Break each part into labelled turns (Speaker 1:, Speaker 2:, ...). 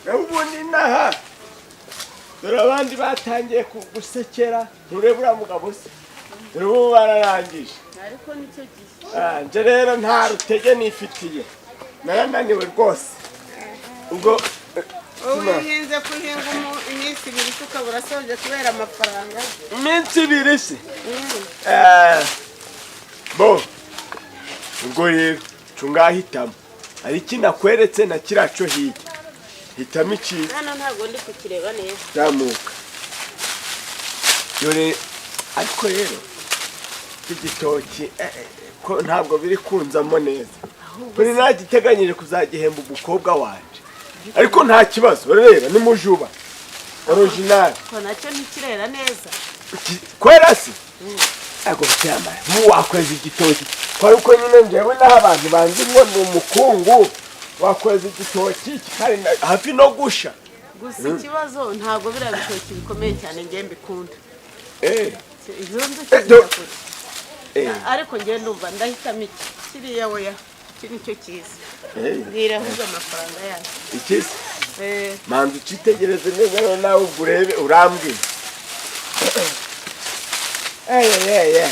Speaker 1: Naho ubundi inaha dore abandi batangiye kugusekera. Nturebe uriya mugabo se? Dore ubu bararangije.
Speaker 2: Ariko nicyo gihe.
Speaker 1: Ah, nje rero nta rutege nifitiye, narananiwe rwose ubwo.
Speaker 2: Ubu uhinze kuhinga iminsi 2 se ukaba urasoje kubera amafaranga?
Speaker 1: Iminsi 2 se? Eh, bo ubwo rero cungahitamo, hari iki nakweretse na kiriya cyo hirya, hitamo icyiza.
Speaker 2: Hano ntabwo ndi kukireba neza.
Speaker 1: Zamuka dore. Ariko rero iki gitoki ko ntabwo biri kunzamo neza, kuri nagiteganyije kuzagihemba umukobwa wanje, ariko nta kibazo. Urareba ni mujuba original.
Speaker 2: Ko nacyo ntikirera neza.
Speaker 1: Kwera se? Ntabwo byamara mu wakweza igitoki, kwari uko nyine njyewe naho abantu banzi ngo ni umukungu, wakweza igitoki kikari hafi no gusha.
Speaker 2: Gusa ikibazo, ntabwo biriya bitoki bikomeye cyane ngiye mbikunda. Izo nzuki zijya kure. Ariko ngiye ndumva ndahitamo iki kiriya. Weya, iki nicyo cyiza. Mbwira ahubwo amafaranga yayo.
Speaker 1: Iki se?
Speaker 2: Eh.
Speaker 1: Manza ucitegereze neza rero nawe, ubwo urebe urambwira. Eye,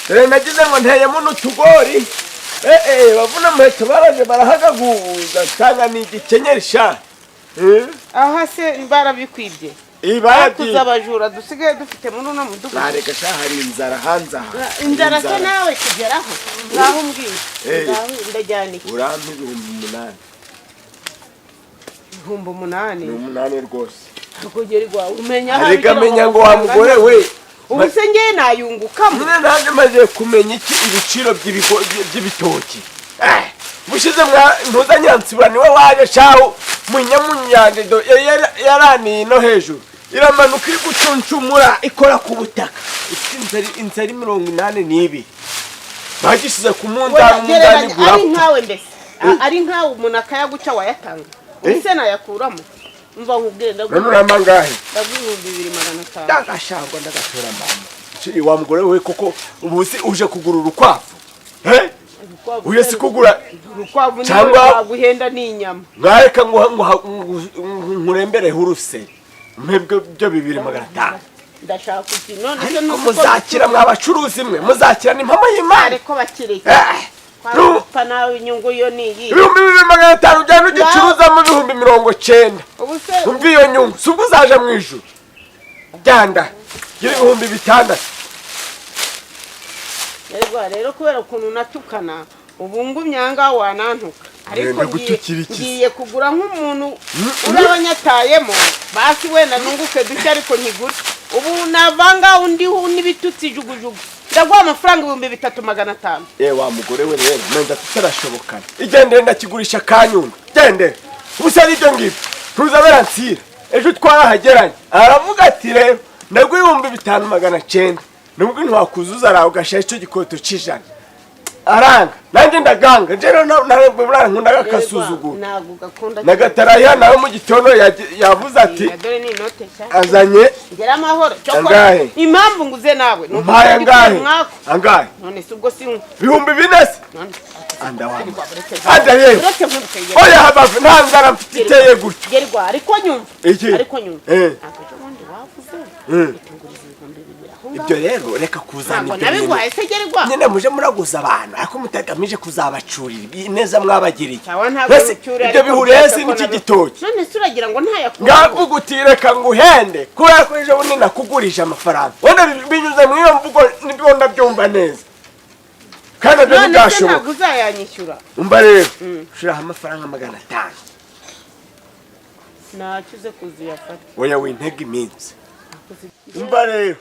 Speaker 1: dore nagize ngo nteyemo n'utugori. Bavuna muheto baraje barahagaguza, nsanga ni igikenyeri sha.
Speaker 2: Aha se barabikwibye?
Speaker 1: Iyi
Speaker 2: Bakuze.
Speaker 1: Barabyiye.
Speaker 2: Abajura dusigaye dufite muri uno mudugudu.
Speaker 1: Nareka sha, hari inzara hanze aha.
Speaker 2: Inzara se nawe kugeraho ngaho umbwira. Ngaho ndajyana iki?
Speaker 1: Urampa 8000.
Speaker 2: 8000?
Speaker 1: Ni 8 rwose.
Speaker 2: Kugerwa umenya aho
Speaker 1: Arega
Speaker 2: ugira
Speaker 1: menya ngo wa
Speaker 2: amafaranga
Speaker 1: mugore we.
Speaker 2: Ubu se ngewe nayungukamo?
Speaker 1: Nyine nanjye maze kumenya iki, ibiciro by'ibitoki. Bushize ntuzanyansibura niwe waje shaho munyamunyanje yaraniye no hejuru, iramanuka iri gucuncumura ikora ku butaka, ifite inzari 82, bagishyize ku munzani, umunzani
Speaker 2: Gereranya ari
Speaker 1: gurapfa.
Speaker 2: nkawe mbese, ari nkawe umuntu akayaguca wayatanga? Ubu se nayakuramo? Mva nkubwire.
Speaker 1: None
Speaker 2: Ndaguha
Speaker 1: urama angahe?
Speaker 2: Ndaguha 2500.
Speaker 1: Ndagashangwa ndagatora mama. Wa mugore we, koko ubu si uje kugura urukwavu? Eh?
Speaker 2: Urukwavu?
Speaker 1: Uye si kugura.
Speaker 2: Urukwavu niwe rwaguhenda n'inyama.
Speaker 1: Mwareka nkurembereho uruse mwebwe byo 2500.
Speaker 2: Ndashaka iki none se?
Speaker 1: Ariko
Speaker 2: Nuko
Speaker 1: muzakira mwa bacuruzi mwe, muzakira, ni impamo y'Imana.
Speaker 2: Ariko bakireke. Twapfa nawe, inyungu yo ni iyi.
Speaker 1: 2500 ujyana ugicuruzamo 90,000.
Speaker 2: Ubu se
Speaker 1: Umva iyo nyungu, si ubwo uzaja mu ijuru? Ganda gira 6000.
Speaker 2: Erwa rero, kubera ukuntu natukana, ubu ngumye aha ngaha wanantuka, ariko
Speaker 1: Ngenda gutukira iki se?
Speaker 2: Ngiye kugura nk'umuntu urabanyatayemo, basi wenda nunguke duke, ariko nkigure. Ubu navanga undiho n'ibitutsi jugujugu. Ndaguha amafaranga 3500.
Speaker 1: Wa mugore we rero, menda tutarashobokana. Igendere, ndakigurisha kanyunga, gendere. Ubusa n'ibyo ngibyo ntuzabera nsira. Ejo twarahageranye, aravuga ati: "Rero ndaguha 5900, nubwo ntiwakuzuza arawe ugashyira icyo gikoto cy'ijana." Aranga, nanjye ndaganga. Nje rero nkunda akasuzuguro.
Speaker 2: Ntabwo gakunda.
Speaker 1: Nagataraya nawe mu gitondo yavuze ati
Speaker 2: Dore ni inote nshya.
Speaker 1: Azanye.
Speaker 2: Ngera amahoro.
Speaker 1: Angahe?
Speaker 2: Impamvu nguze nawe ni uko
Speaker 1: Mpaye
Speaker 2: ndi kubera
Speaker 1: angahe?
Speaker 2: umwaku.
Speaker 1: Angahe?
Speaker 2: None se ubwo si
Speaker 1: 4000 se?
Speaker 2: None
Speaker 1: Anda wa
Speaker 2: uretse
Speaker 1: anda yewe.
Speaker 2: uretse nk'urukegera.
Speaker 1: Oya, habavu, nta nzara mfite iteye gutyo.
Speaker 2: Gerwa, ariko nyumva.
Speaker 1: Iki?
Speaker 2: Ariko nyumva. Ntabwo ejo bundi wavuze itunguriza 2000 aho ngaho?
Speaker 1: Ibyo rero reka kuzana
Speaker 2: Ntabwo
Speaker 1: ibyo bintu.
Speaker 2: nabiguhaye se, gerwa?
Speaker 1: Nyine muje muraguza abantu, ariko mutagamije kuzabacurira ineza mwabagiriye.
Speaker 2: Sawa, ntabwo
Speaker 1: Mbese
Speaker 2: rucyura,
Speaker 1: ibyo
Speaker 2: ariko
Speaker 1: bihuriye
Speaker 2: byose
Speaker 1: se
Speaker 2: ko
Speaker 1: n'iki gitoki?
Speaker 2: None se uragira ngo ntayakuraho?
Speaker 1: Ngavuga uti: "Reka nguhende kubera ko ejo bundi nakugurije amafaranga." Wenda binyuze muri iyo mvugo nibyo ndabyumva neza, kandi nabyo
Speaker 2: None se
Speaker 1: ntibyashoboka.
Speaker 2: ntabwo uzayanyishyura?
Speaker 1: Umva rero, ushiraho amafaranga 500.
Speaker 2: Ntacyo, uze kuziyafata.
Speaker 1: Oya, wintega iminsi. Umva rero,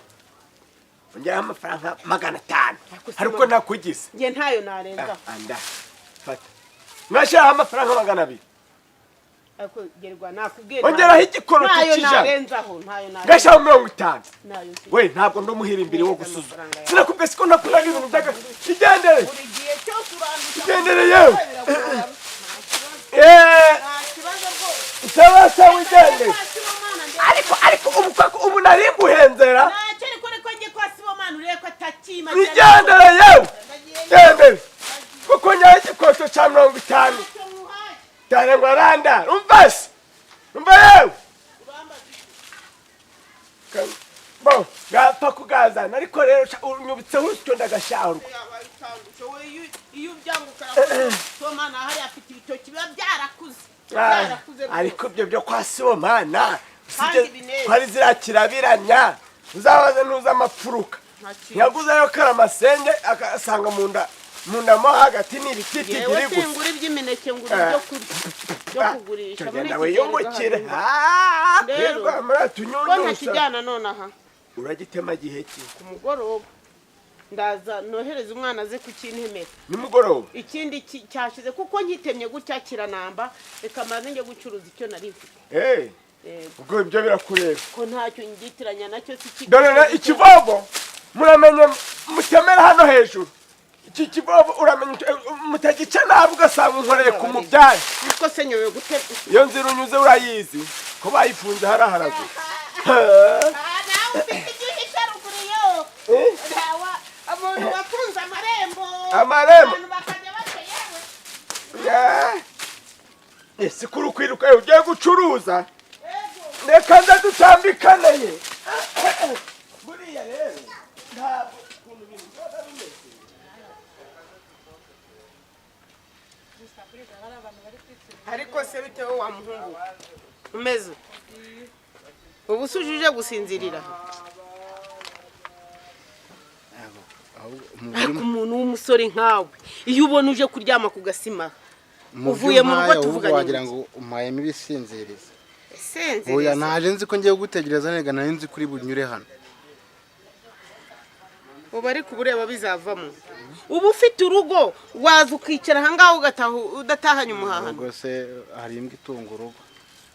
Speaker 1: ongeraho amafaranga 500. Hari uko nakugize.
Speaker 2: Njye ntayo narenzaho.
Speaker 1: Anda fata, mwashyiraho amafaranga 200.
Speaker 2: Ariko gerwa, nakubwiye.
Speaker 1: Ongeraho igikoroto
Speaker 2: Ntayo
Speaker 1: cy'ijana.
Speaker 2: narenzaho, ntayo narenzaho.
Speaker 1: Ngashyiraho 50.
Speaker 2: Ntayo mfite.
Speaker 1: We, ntabwo ndumuhirimbiri wo gusuzuma.
Speaker 2: Amafaranga yawe.
Speaker 1: Sinakubwiye siko nakundaga ibintu by'aga? Igendere.
Speaker 2: Buri gihe cyose urandusha.
Speaker 1: Igendere yewe.
Speaker 2: Biragorana.
Speaker 1: Eee.
Speaker 2: Nta kibazo rwose.
Speaker 1: Sawa sawa, igendere.
Speaker 2: Kwa Sibomana
Speaker 1: Ariko ubu koko ubu nari nguhenzera.
Speaker 2: Ntacyo, ariko reko njye kwa Sibomana urebe ko atakima.
Speaker 1: Igendere yewe, igendere, kuko nyaho igikoto cya 50 cyane ngo arandara. Umva se. Umva yewe, bo gapfa kugazana, ariko rero unyubitseho urusyo ndagashahurwa.
Speaker 2: Iyo ubyanguka Somana hariya afite ibitoki biba byarakuze, byarakuze rwose.
Speaker 1: Ariko ibyo byo kwa Sibomana
Speaker 2: Kandi bineza.
Speaker 1: ko ari ziriya kirabiranya, uzabaze ntuzi amapfuruka.
Speaker 2: Nta kintu.
Speaker 1: Ntiyaguzeyo karamasenge, agasanga mu nda mo hagati ni ibititi
Speaker 2: Yewe,
Speaker 1: biri gusa.
Speaker 2: singura iby'imineke, ngura ibyo kurya byo kugurisha muri
Speaker 1: Tugenda
Speaker 2: iki gihe.
Speaker 1: wiyungukire.
Speaker 2: Rero hano. Rero,
Speaker 1: Kwirwa muri
Speaker 2: ko
Speaker 1: tunyunyusa.
Speaker 2: ntakijyana nonaha.
Speaker 1: Uragitema gihe ki?
Speaker 2: Ku mugoroba ndaza nohereza umwana aze kukintemera.
Speaker 1: Nimugoroba?
Speaker 2: Ikindi cyashize kuko nkitemye gutya kiranamba. Reka mbanze njye gucuruza icyo nari mfite. Yego.
Speaker 1: Ubwo ibyo birakureba.
Speaker 2: Ko ntacyo ngitiranya nacyo si
Speaker 1: Dore ikivovo, muramenye mutemera hano hejuru iki kivovo, uramenye mutagica nabi ugasanga unkoreye ku mubyare.
Speaker 2: Niko se nyobewe gute?
Speaker 1: Iyo nzira unyuze urayizi ko bayifunze hariya haraguru.
Speaker 2: Nawe ufite igihisha ruguru yo. Umuntu wafunze amarembo.
Speaker 1: Amarembo.
Speaker 2: Abantu bakajya baca yewe.
Speaker 1: Ese kuri ukwiruka ugiye gucuruza? Reka nze dutambikane ye. Buriya rero ntabwo ukuntu ibintu biba bimeze.
Speaker 2: Ariko se bitewe wa muhungu umeze ubu se uje gusinzirira? Ariko umuntu w'umusore nkawe, iyo ubona uje kuryama ku gasima uvuye mu rugo, tuvuganye
Speaker 3: wagira
Speaker 2: iki?
Speaker 3: ngo umpayemo ibisinziriza.
Speaker 2: Sinziriza?
Speaker 3: Oya, naje nzi ko ngiye gutegereza nega, nari nzi kuri bunyure hano.
Speaker 2: Ubu ariko uba ureba bizavamo? Uba ufite urugo, waza ukicara ahangaha ugataha udatahanye umuhahano?
Speaker 3: Ubwo se hari imbwa itunga urugo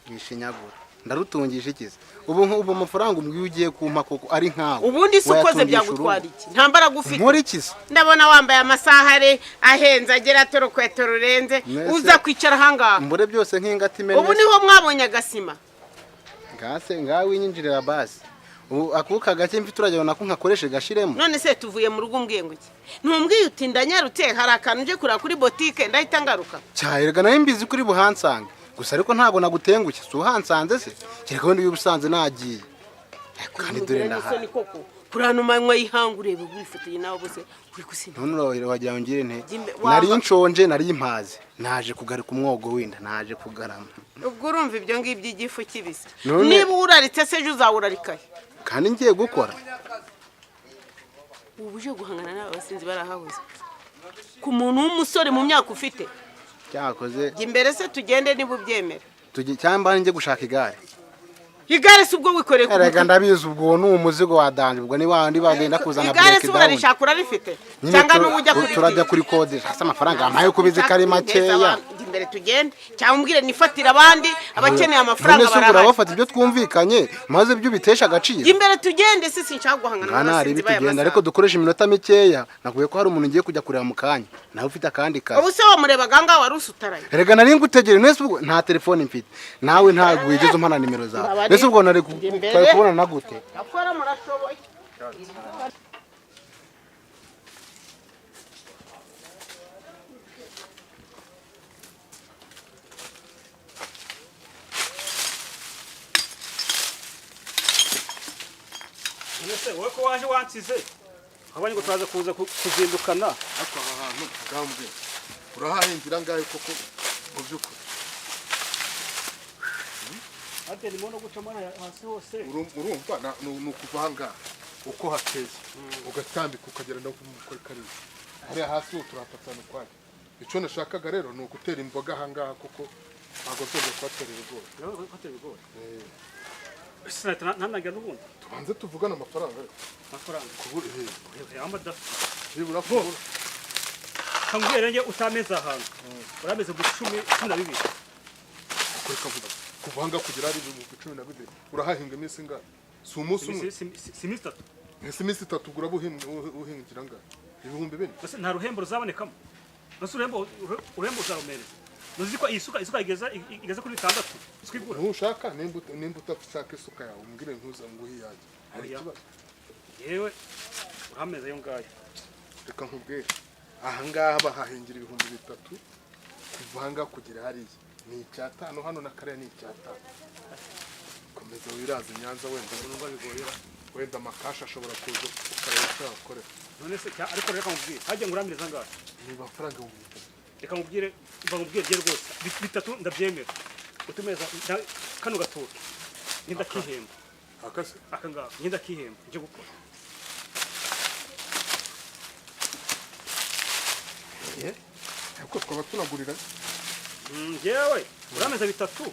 Speaker 3: yishinyagura? Ndarutungisha ikize ubu? Ubu amafaranga umbwiye ugiye kumpa koko ari nkawe
Speaker 2: Ubundi se ukoze
Speaker 3: wayatungisha
Speaker 2: byagutwara
Speaker 3: urugo?
Speaker 2: iki? Nta mbaraga ufite.
Speaker 3: Nkora iki se?
Speaker 2: Ndabona wambaye amasahare ahenze agera turukweto rurenze. Uza kwicara ahangaha.
Speaker 3: Mbure byose nk'ingata imennye.
Speaker 2: Ubu niho mwabonye agasima?
Speaker 3: Ngase ngawe winyinjirira basi. Ubu akuka gake mfite urajya nako nkakoreshe gashiremo.
Speaker 2: None se tuvuye mu rugo umbwiye ngo iki? Ntumbwiye uti ndanyarutse, hari akantu nje kureba kuri botike, ndahita ngaruka?
Speaker 3: Cyahirwa, nari mbizi kuri buhansange gusa, ariko ntabwo nagutengushye. Si uhansanze se? Kereka wenda iyo ubusanze nagiye, kandi dore
Speaker 2: Mugira
Speaker 3: ndahari.
Speaker 2: n'isoni koko, kuri hano manywa y'ihangu ureba wifotoye nawe bose uri gusinda.
Speaker 3: None wagira ngo ngire nte? Nari nshonje, nari mpaze, naje kugaruka umwogo wenda naje kugarama.
Speaker 2: Ubwo urumva ibyo ngibyo igifu kibisi. Niba uraritse se ejo uzawurarikaye?
Speaker 3: Kandi ngiye gukora.
Speaker 2: Ubu uje guhangana n'aba basinzi barahabuze ku muntu w'umusore mu myaka ufite?
Speaker 3: Cyakoze.
Speaker 2: Jya imbere se tugende niba ubyemera.
Speaker 3: Tujye cyangwa njye gushaka igare.
Speaker 2: Igare se ubwo wikoreye ku
Speaker 3: Erega
Speaker 2: mutwe?
Speaker 3: ndabizi, ubwo ni umuzigo wa danger, ubwo ni wandi bagenda kuzana
Speaker 2: Igare
Speaker 3: break
Speaker 2: se
Speaker 3: down.
Speaker 2: urarishaka, urarifite
Speaker 3: Nyine
Speaker 2: cyangwa n'ubu ujya kuri?
Speaker 3: Turajya kuri kode hasi, amafaranga yampaye kubizi ko ari makeya.
Speaker 2: Jya imbere tugende, cyangwa umbwire nifatire abandi abakeneye amafaranga
Speaker 3: None se ubwo
Speaker 2: barahari.
Speaker 3: urabafata ibyo twumvikanye maze ibyo ubitesha agaciro?
Speaker 2: Jya imbere tugende se, sinshaka guhangana
Speaker 3: Ngana hari
Speaker 2: n'abasinzi
Speaker 3: ibi
Speaker 2: b'aya
Speaker 3: tugenda, ariko
Speaker 2: masaha.
Speaker 3: dukoresha iminota mikeya. Nakubwiye ko hari umuntu ngiye kujya kureba mu kanya, nawe ufite akandi kazi.
Speaker 2: Ubu se wamurebaga ahangaha wari usutaraye?
Speaker 3: Erega nari ngutegere. Nese ubwo nta telefone mfite, nawe ntabwo wigeze umpana nimero zawe. Nese ubwo nari
Speaker 2: Jya imbere.
Speaker 3: twari kubonana na gute?
Speaker 2: Akora murashoboye.
Speaker 4: Ese wowe ko waje wansize, abanye ngo turaza kuza kuzindukana?
Speaker 5: Ariko aha hantu bwambwe urahahingira angahe koko mu by'ukuri?
Speaker 4: Ate ndimo no gucamo hano hasi hose.
Speaker 5: Urumva ni ukuva aha ngaha uko hateye ugatambika ukagera no kuri kariya hariya hasi, ubu turahafatana ukwayo. Icyo nashakaga rero ni ugutera imboga aha ngaha, kuko ntabwo nzongera kuhatera ibigori.
Speaker 4: Hatera ibigori sinahita ntanangira n'ubundi.
Speaker 5: Tubanze tuvugane amafaranga ariko.
Speaker 4: Amafaranga?
Speaker 5: Kubura
Speaker 4: Yamba da.
Speaker 5: Nibura kubura.
Speaker 4: Kambwira njye utameze ahantu urameze mu 10, 12.
Speaker 5: Kuri kavuga kuva aha ngaha kugera hari 12,000, urahahinga iminsi ingahe? Si umunsi umwe?
Speaker 4: Si iminsi 3.
Speaker 5: Ese iminsi 3 ugura uhingira angahe? 4000?
Speaker 4: Ese nta ruhembo ruzabonekamo? Ese uruhembo uzarumereza? Uzi ko iyi suka isuka igeze kuri 6, isuka igura.
Speaker 5: Ntushaka, nimba udashaka isuka yawe umbwire ntuza nguhe iyanjye, hari
Speaker 4: Oya.
Speaker 5: ikibazo?
Speaker 4: Yewe, urameze ayo ngayo.
Speaker 5: Reka nkubwire, aha ngaha bahahingira 3000 kuva aha ngaha kugera hariya. Ni 5 hano na kariya ni 5. Komeza wiraze Nyanza, wenda
Speaker 4: Numva bigoyera.
Speaker 5: Wenda amakasha ashobora kuza ukareba icyo yakorera.
Speaker 4: None se ariko reka nkubwire, hajya nguramiriza angahe?
Speaker 5: Ni amafaranga 3000.
Speaker 4: Reka nkubwire, mva nkubwire rye rwose, bitatu ndabyemera, utumeza kano gatoki ngenda kihemba.
Speaker 5: Akase?
Speaker 4: Aka ngaka ngenda kihemba nje gukora.
Speaker 5: Ariko twaba tunagurira.
Speaker 4: Njyewe urameza bitatu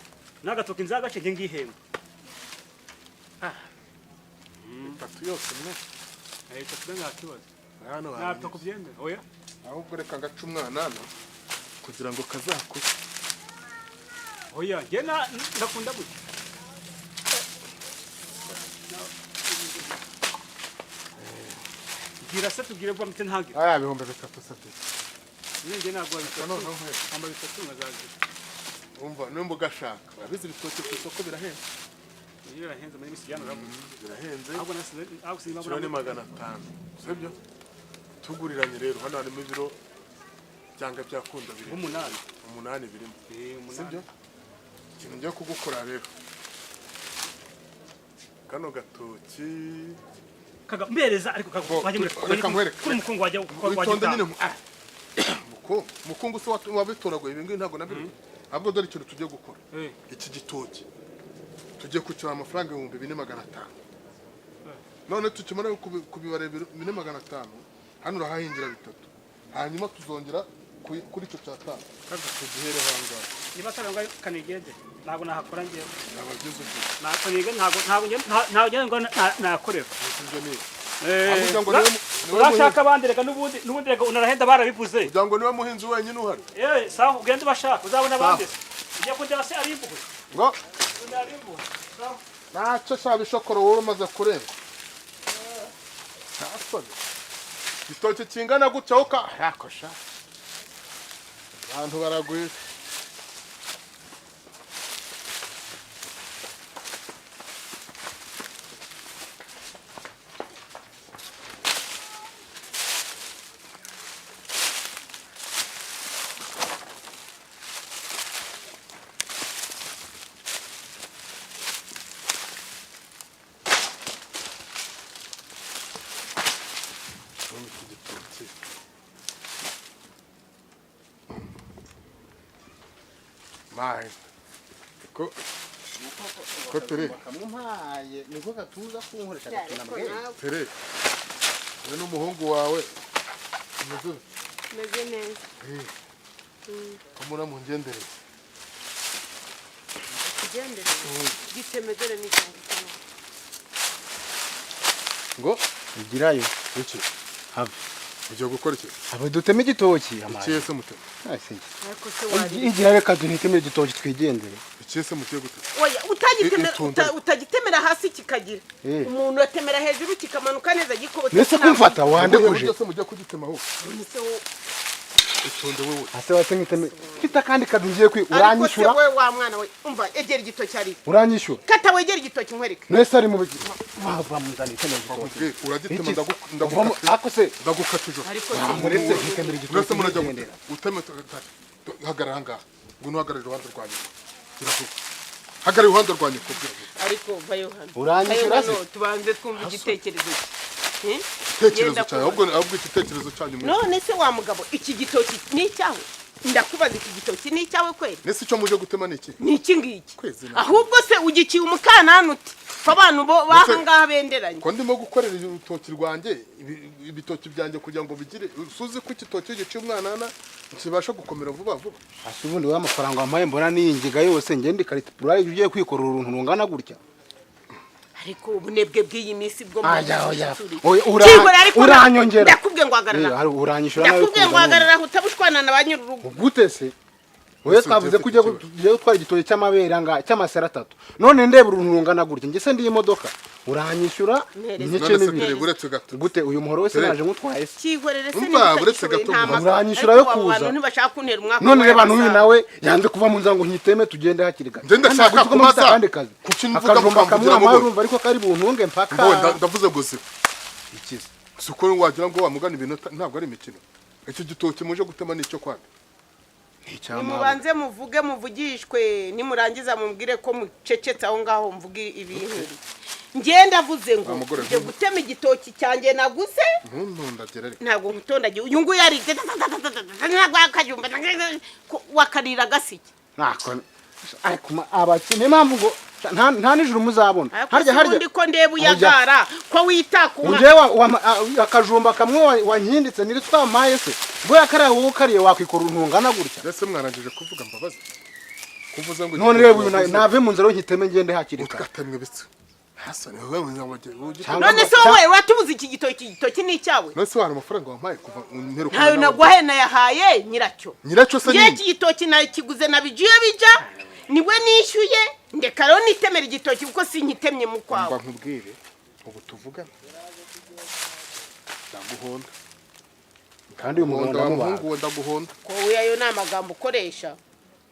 Speaker 4: n'agatoki nzagace nge ngihemba.
Speaker 5: Bitatu yose mwe?
Speaker 4: Bitatu nta kibazo.
Speaker 5: Hano
Speaker 4: Ntabwo
Speaker 5: hantu
Speaker 4: kubyemera, oya.
Speaker 5: Ahubwo reka ngaca umwanana kugira ngo kazakure.
Speaker 4: Oya, njye ndakunda gutya. Gira se tubwire vuba mpite ntangire.
Speaker 5: Aya 3000 se?
Speaker 4: Njye ntabwo bitatu.
Speaker 5: Noneho nkwereke.
Speaker 4: Amba bitatu nkazagira.
Speaker 5: Umva, nimba ugashaka, urabizi ibitoki ku isoko birahenze.
Speaker 4: Iyo birahenze muri misi yana urabuze.
Speaker 5: Birahenze.
Speaker 4: Ahubwo nasize ahubwo sinzi
Speaker 5: Kiro ni 500, sibyo? Tuguriranye rero, hano harimo ibiro byanga byakunda birimo
Speaker 4: 8.
Speaker 5: 8 birimo.
Speaker 4: 8.
Speaker 5: Sibyo? Ikintu ngiye kugukora rero, kano gatoki
Speaker 4: Kaga mbereza ariko kaga
Speaker 5: Bo,
Speaker 4: wajye muri
Speaker 5: reka nkwereke.
Speaker 4: kuri mukungu wajya
Speaker 5: Witonde nyine.
Speaker 4: wajya.
Speaker 5: Mukungu, mukungu se wabitoraguye ibi ngibi? Ntabwo nabirimo. Ahubwo dore ikintu tugiye gukora. Iki gitoki tugiye kucyura amafaranga 4500. None tukimara kubibara 4500, hano urahahingira bitatu, hanyuma tuzongera kuri icyo 5 tugihere ahangaha.
Speaker 4: Niba atari ngo kanigende ntabwo nahakora njyewe.
Speaker 5: Yaba byiza ubwo.
Speaker 4: Ntabwo nige, ntabwo ntabwo nge ngo nakorera.
Speaker 5: Ibyo ni
Speaker 4: Eh,
Speaker 5: Ahubwo ngo niwe
Speaker 4: urashaka abandi, reka n'ubundi reka unarahenda barabivuze.
Speaker 5: Kugira ngo niwe muhinzi wenyine uhari.
Speaker 4: Sawa, ugende ubashaka uzabona abandi se. Ugiye kundeba se ari impuhwe?
Speaker 5: Ngo
Speaker 4: Kundeba ari impuhwe. Sawa.
Speaker 5: Ntacyo shaba ishokoro, wowe umaze kurenga ntasoni igitoki kingana gutya uka yakosha abantu baragwira. None iki gitoki mayi ko tere.
Speaker 3: Bakamumpaye niko gatuza kunkoresha
Speaker 2: Ariko
Speaker 3: gatuna mbwene.
Speaker 2: nawe
Speaker 5: Tere, we n'umuhungu wawe umeze ute?
Speaker 2: Meze neza.
Speaker 5: Ko muramungendereye?
Speaker 2: Tugendere giteme, dore ni icyanjye.
Speaker 5: Ngo
Speaker 3: Igirayo.
Speaker 5: Iki?
Speaker 3: Have.
Speaker 5: Ugiye gukora iki?
Speaker 3: Abo duteme igitoki.
Speaker 5: Iki se mutema?
Speaker 2: Ariko se wari
Speaker 3: Igira, reka duhitemo igitoki twigendere.
Speaker 5: Iki se mugiye gutema?
Speaker 2: Oya, utagitemera
Speaker 5: Itonde.
Speaker 2: Utagitemera hasi kikagira umuntu atemera hejuru kikamanuka neza gikobotse.
Speaker 3: Nese kumfata wandekuje?
Speaker 5: Uburyo se mugiye kugitema ahubwo?
Speaker 2: Nese wowe.
Speaker 5: Itonde wewe.
Speaker 3: Ase wase nkiteme mfite akandi kazi ngiye kwi
Speaker 2: Ariko se
Speaker 3: uranyishyura.
Speaker 2: we wa mwana we, umva, egera igitoki ari
Speaker 3: Uranyishyura.
Speaker 2: kata, wegera igitoki nkwereke.
Speaker 3: Nese ari mu biki wava munzani iteme igitoki.
Speaker 5: Bakubwiye uragitema.
Speaker 3: Iki?
Speaker 5: Ndagukata.
Speaker 3: Ako se
Speaker 5: Ndagukata ijoro.
Speaker 2: Ariko se
Speaker 3: muretse nkitemera igitoki
Speaker 5: Mwese murajya
Speaker 3: nkigendera.
Speaker 5: gutema. Uteme, hagarara ahangaha. Ngwino uhagarare iruhande rwa nyoko. Gira vuba, hagarara iruhande rwa nyoko, gira vuba.
Speaker 2: Ariko vayo hano.
Speaker 3: Uranyishyura
Speaker 2: Vayo
Speaker 3: se?
Speaker 2: hano, tubanze twumve igitekerezo cye. Eh?
Speaker 5: Igitekerezo
Speaker 2: Yenda
Speaker 5: cyawe
Speaker 2: kuba.
Speaker 5: Ahubwo igitekerezo cyanyu mwe.
Speaker 2: None se wa mugabo, iki gitoki ni icyawe? Ndakubaza, iki gitoki ni icyawe kweli?
Speaker 5: Nese icyo muje gutema ni iki?
Speaker 2: Ni iki ngiki.
Speaker 5: Kwezi
Speaker 2: Ahubwo se ugikiye umukanani uti ko abantu bo bahangaha benderanye?
Speaker 5: Ko ndimo gukorera urutoki rwanjye, ibitoki byanjye kugira ngo bigire, suzi ko igitoki giciye umwanana kibasha gukomera vuba vuba.
Speaker 3: Ase ubundi wowe amafaranga wampaye mbona n'iyi ngiga yose, ngende ikarita ugiye kwikorera uruntu rungana gutya?
Speaker 2: Ariko ubunebwe bw'iyi minsi bwo
Speaker 3: Aya, oya.
Speaker 2: turi.
Speaker 3: Oya,
Speaker 2: Kigora, ariko
Speaker 3: uranyongera.
Speaker 2: ndakubwiye ngo hagarara.
Speaker 3: Uranyishyura nawe.
Speaker 2: Ndakubwiye ngo
Speaker 3: Kuza none.
Speaker 2: hagarara, utabushwana na ba nyir'urugo.
Speaker 3: Gute se? Wowe
Speaker 5: Ese
Speaker 3: twavuze ko
Speaker 5: ugiye
Speaker 3: ugiye
Speaker 5: ufite
Speaker 3: ugiye gutwara igitoki cy'amabere anga cy'amasera atatu, none ndeba uruntu rungana gutya, njye se ndiye imodoka? Uranyishyura
Speaker 2: Mpereza.
Speaker 3: n'ice
Speaker 5: None se
Speaker 3: n'ibiri.
Speaker 5: Tere, uretse gato.
Speaker 3: Gute uyu muhoro wese
Speaker 5: Tere.
Speaker 3: naje ngutwaye se?
Speaker 2: Cyihorere se
Speaker 5: Umva,
Speaker 2: niba
Speaker 5: uretse
Speaker 2: utagishoboye,
Speaker 5: gato
Speaker 2: nta
Speaker 5: ngo-
Speaker 2: maka.
Speaker 3: Uranyishyura
Speaker 2: Ariko
Speaker 3: yo
Speaker 2: abo
Speaker 3: kuza.
Speaker 2: bantu ntibashaka kuntera umwaka
Speaker 3: None
Speaker 2: wabaye
Speaker 3: reba n'uyu
Speaker 2: amasaha.
Speaker 3: nawe yanze kuva mu nzu ngo nkiteme tugende hakiri kare.
Speaker 5: Njye ndashaka
Speaker 3: Kandi ntabwo uzi ko mfite
Speaker 5: kubaza.
Speaker 3: akandi kazi.
Speaker 5: Kuki mvuga
Speaker 3: Akajumba
Speaker 5: mukamvugira
Speaker 3: kamwe
Speaker 5: mu
Speaker 3: amaye,
Speaker 5: gutwi?
Speaker 3: urumva ariko kari buntunge mpaka.
Speaker 5: Mbo ndavuze ngo ziba.
Speaker 3: Ikize.
Speaker 5: Si uko wagira ngo wamugana ibintu ntabwo ari imikino. Iki gitoki muje gutema ni icyo kwanda?
Speaker 2: Nimubanze muvuge, muvugishwe, nimurangiza mumbwire ko mucecetse aho ngaho, mvuge ibintu. Ngenda avuze ngo
Speaker 5: Wa mugore,
Speaker 2: nje gutema igitoki cyanjye naguze.
Speaker 5: Ntuntondagire ariko.
Speaker 2: Ntabwo nkutondagiye. Uyu nguyu yari ntabwo akajumba wakarira agasike.
Speaker 3: Ntako ariko abakene impamvu ngo nta nijoro muzabona.
Speaker 2: Ariko
Speaker 3: Harya
Speaker 2: si
Speaker 3: harya
Speaker 2: ubundi ko ndeba uyagara ko wita ku nka?
Speaker 3: Njyewe akajumba kamwe wankinditse niri twamaye se buriya kariya wowe ukariye wakwikora untungana gutya.
Speaker 5: Mbese mwarangije kuvuga mbabazi kuvuze ngo
Speaker 3: None reba uyu nave mu nzira nkiteme ngende hakiri kare.
Speaker 5: Utgatemwe bitse hasa ni wowe
Speaker 3: Cyangwa-
Speaker 2: None se wowe watubuze iki gitoki? Igitoki ni icyawe?
Speaker 5: None se wari amafaranga wampaye kuva mperuka?
Speaker 2: Ntayo naguhaye, nayahaye nyiracyo.
Speaker 5: Nyiracyo se
Speaker 2: Ngewe
Speaker 5: nyine.
Speaker 2: iki gitoki nakiguze na bigiye bija niwe nishyuye, ndeka rero nitemera igitoki kuko sinkitemye mu
Speaker 5: Mba
Speaker 2: kwawe.
Speaker 5: nkubwire, ubu tuvugana ndaguhonda.
Speaker 3: Kandi uyu mugabo
Speaker 5: Guhonda wa
Speaker 3: ndamubaga.
Speaker 5: muhungu we, ndaguhonda.
Speaker 2: Wowe ayo ni amagambo ukoresha.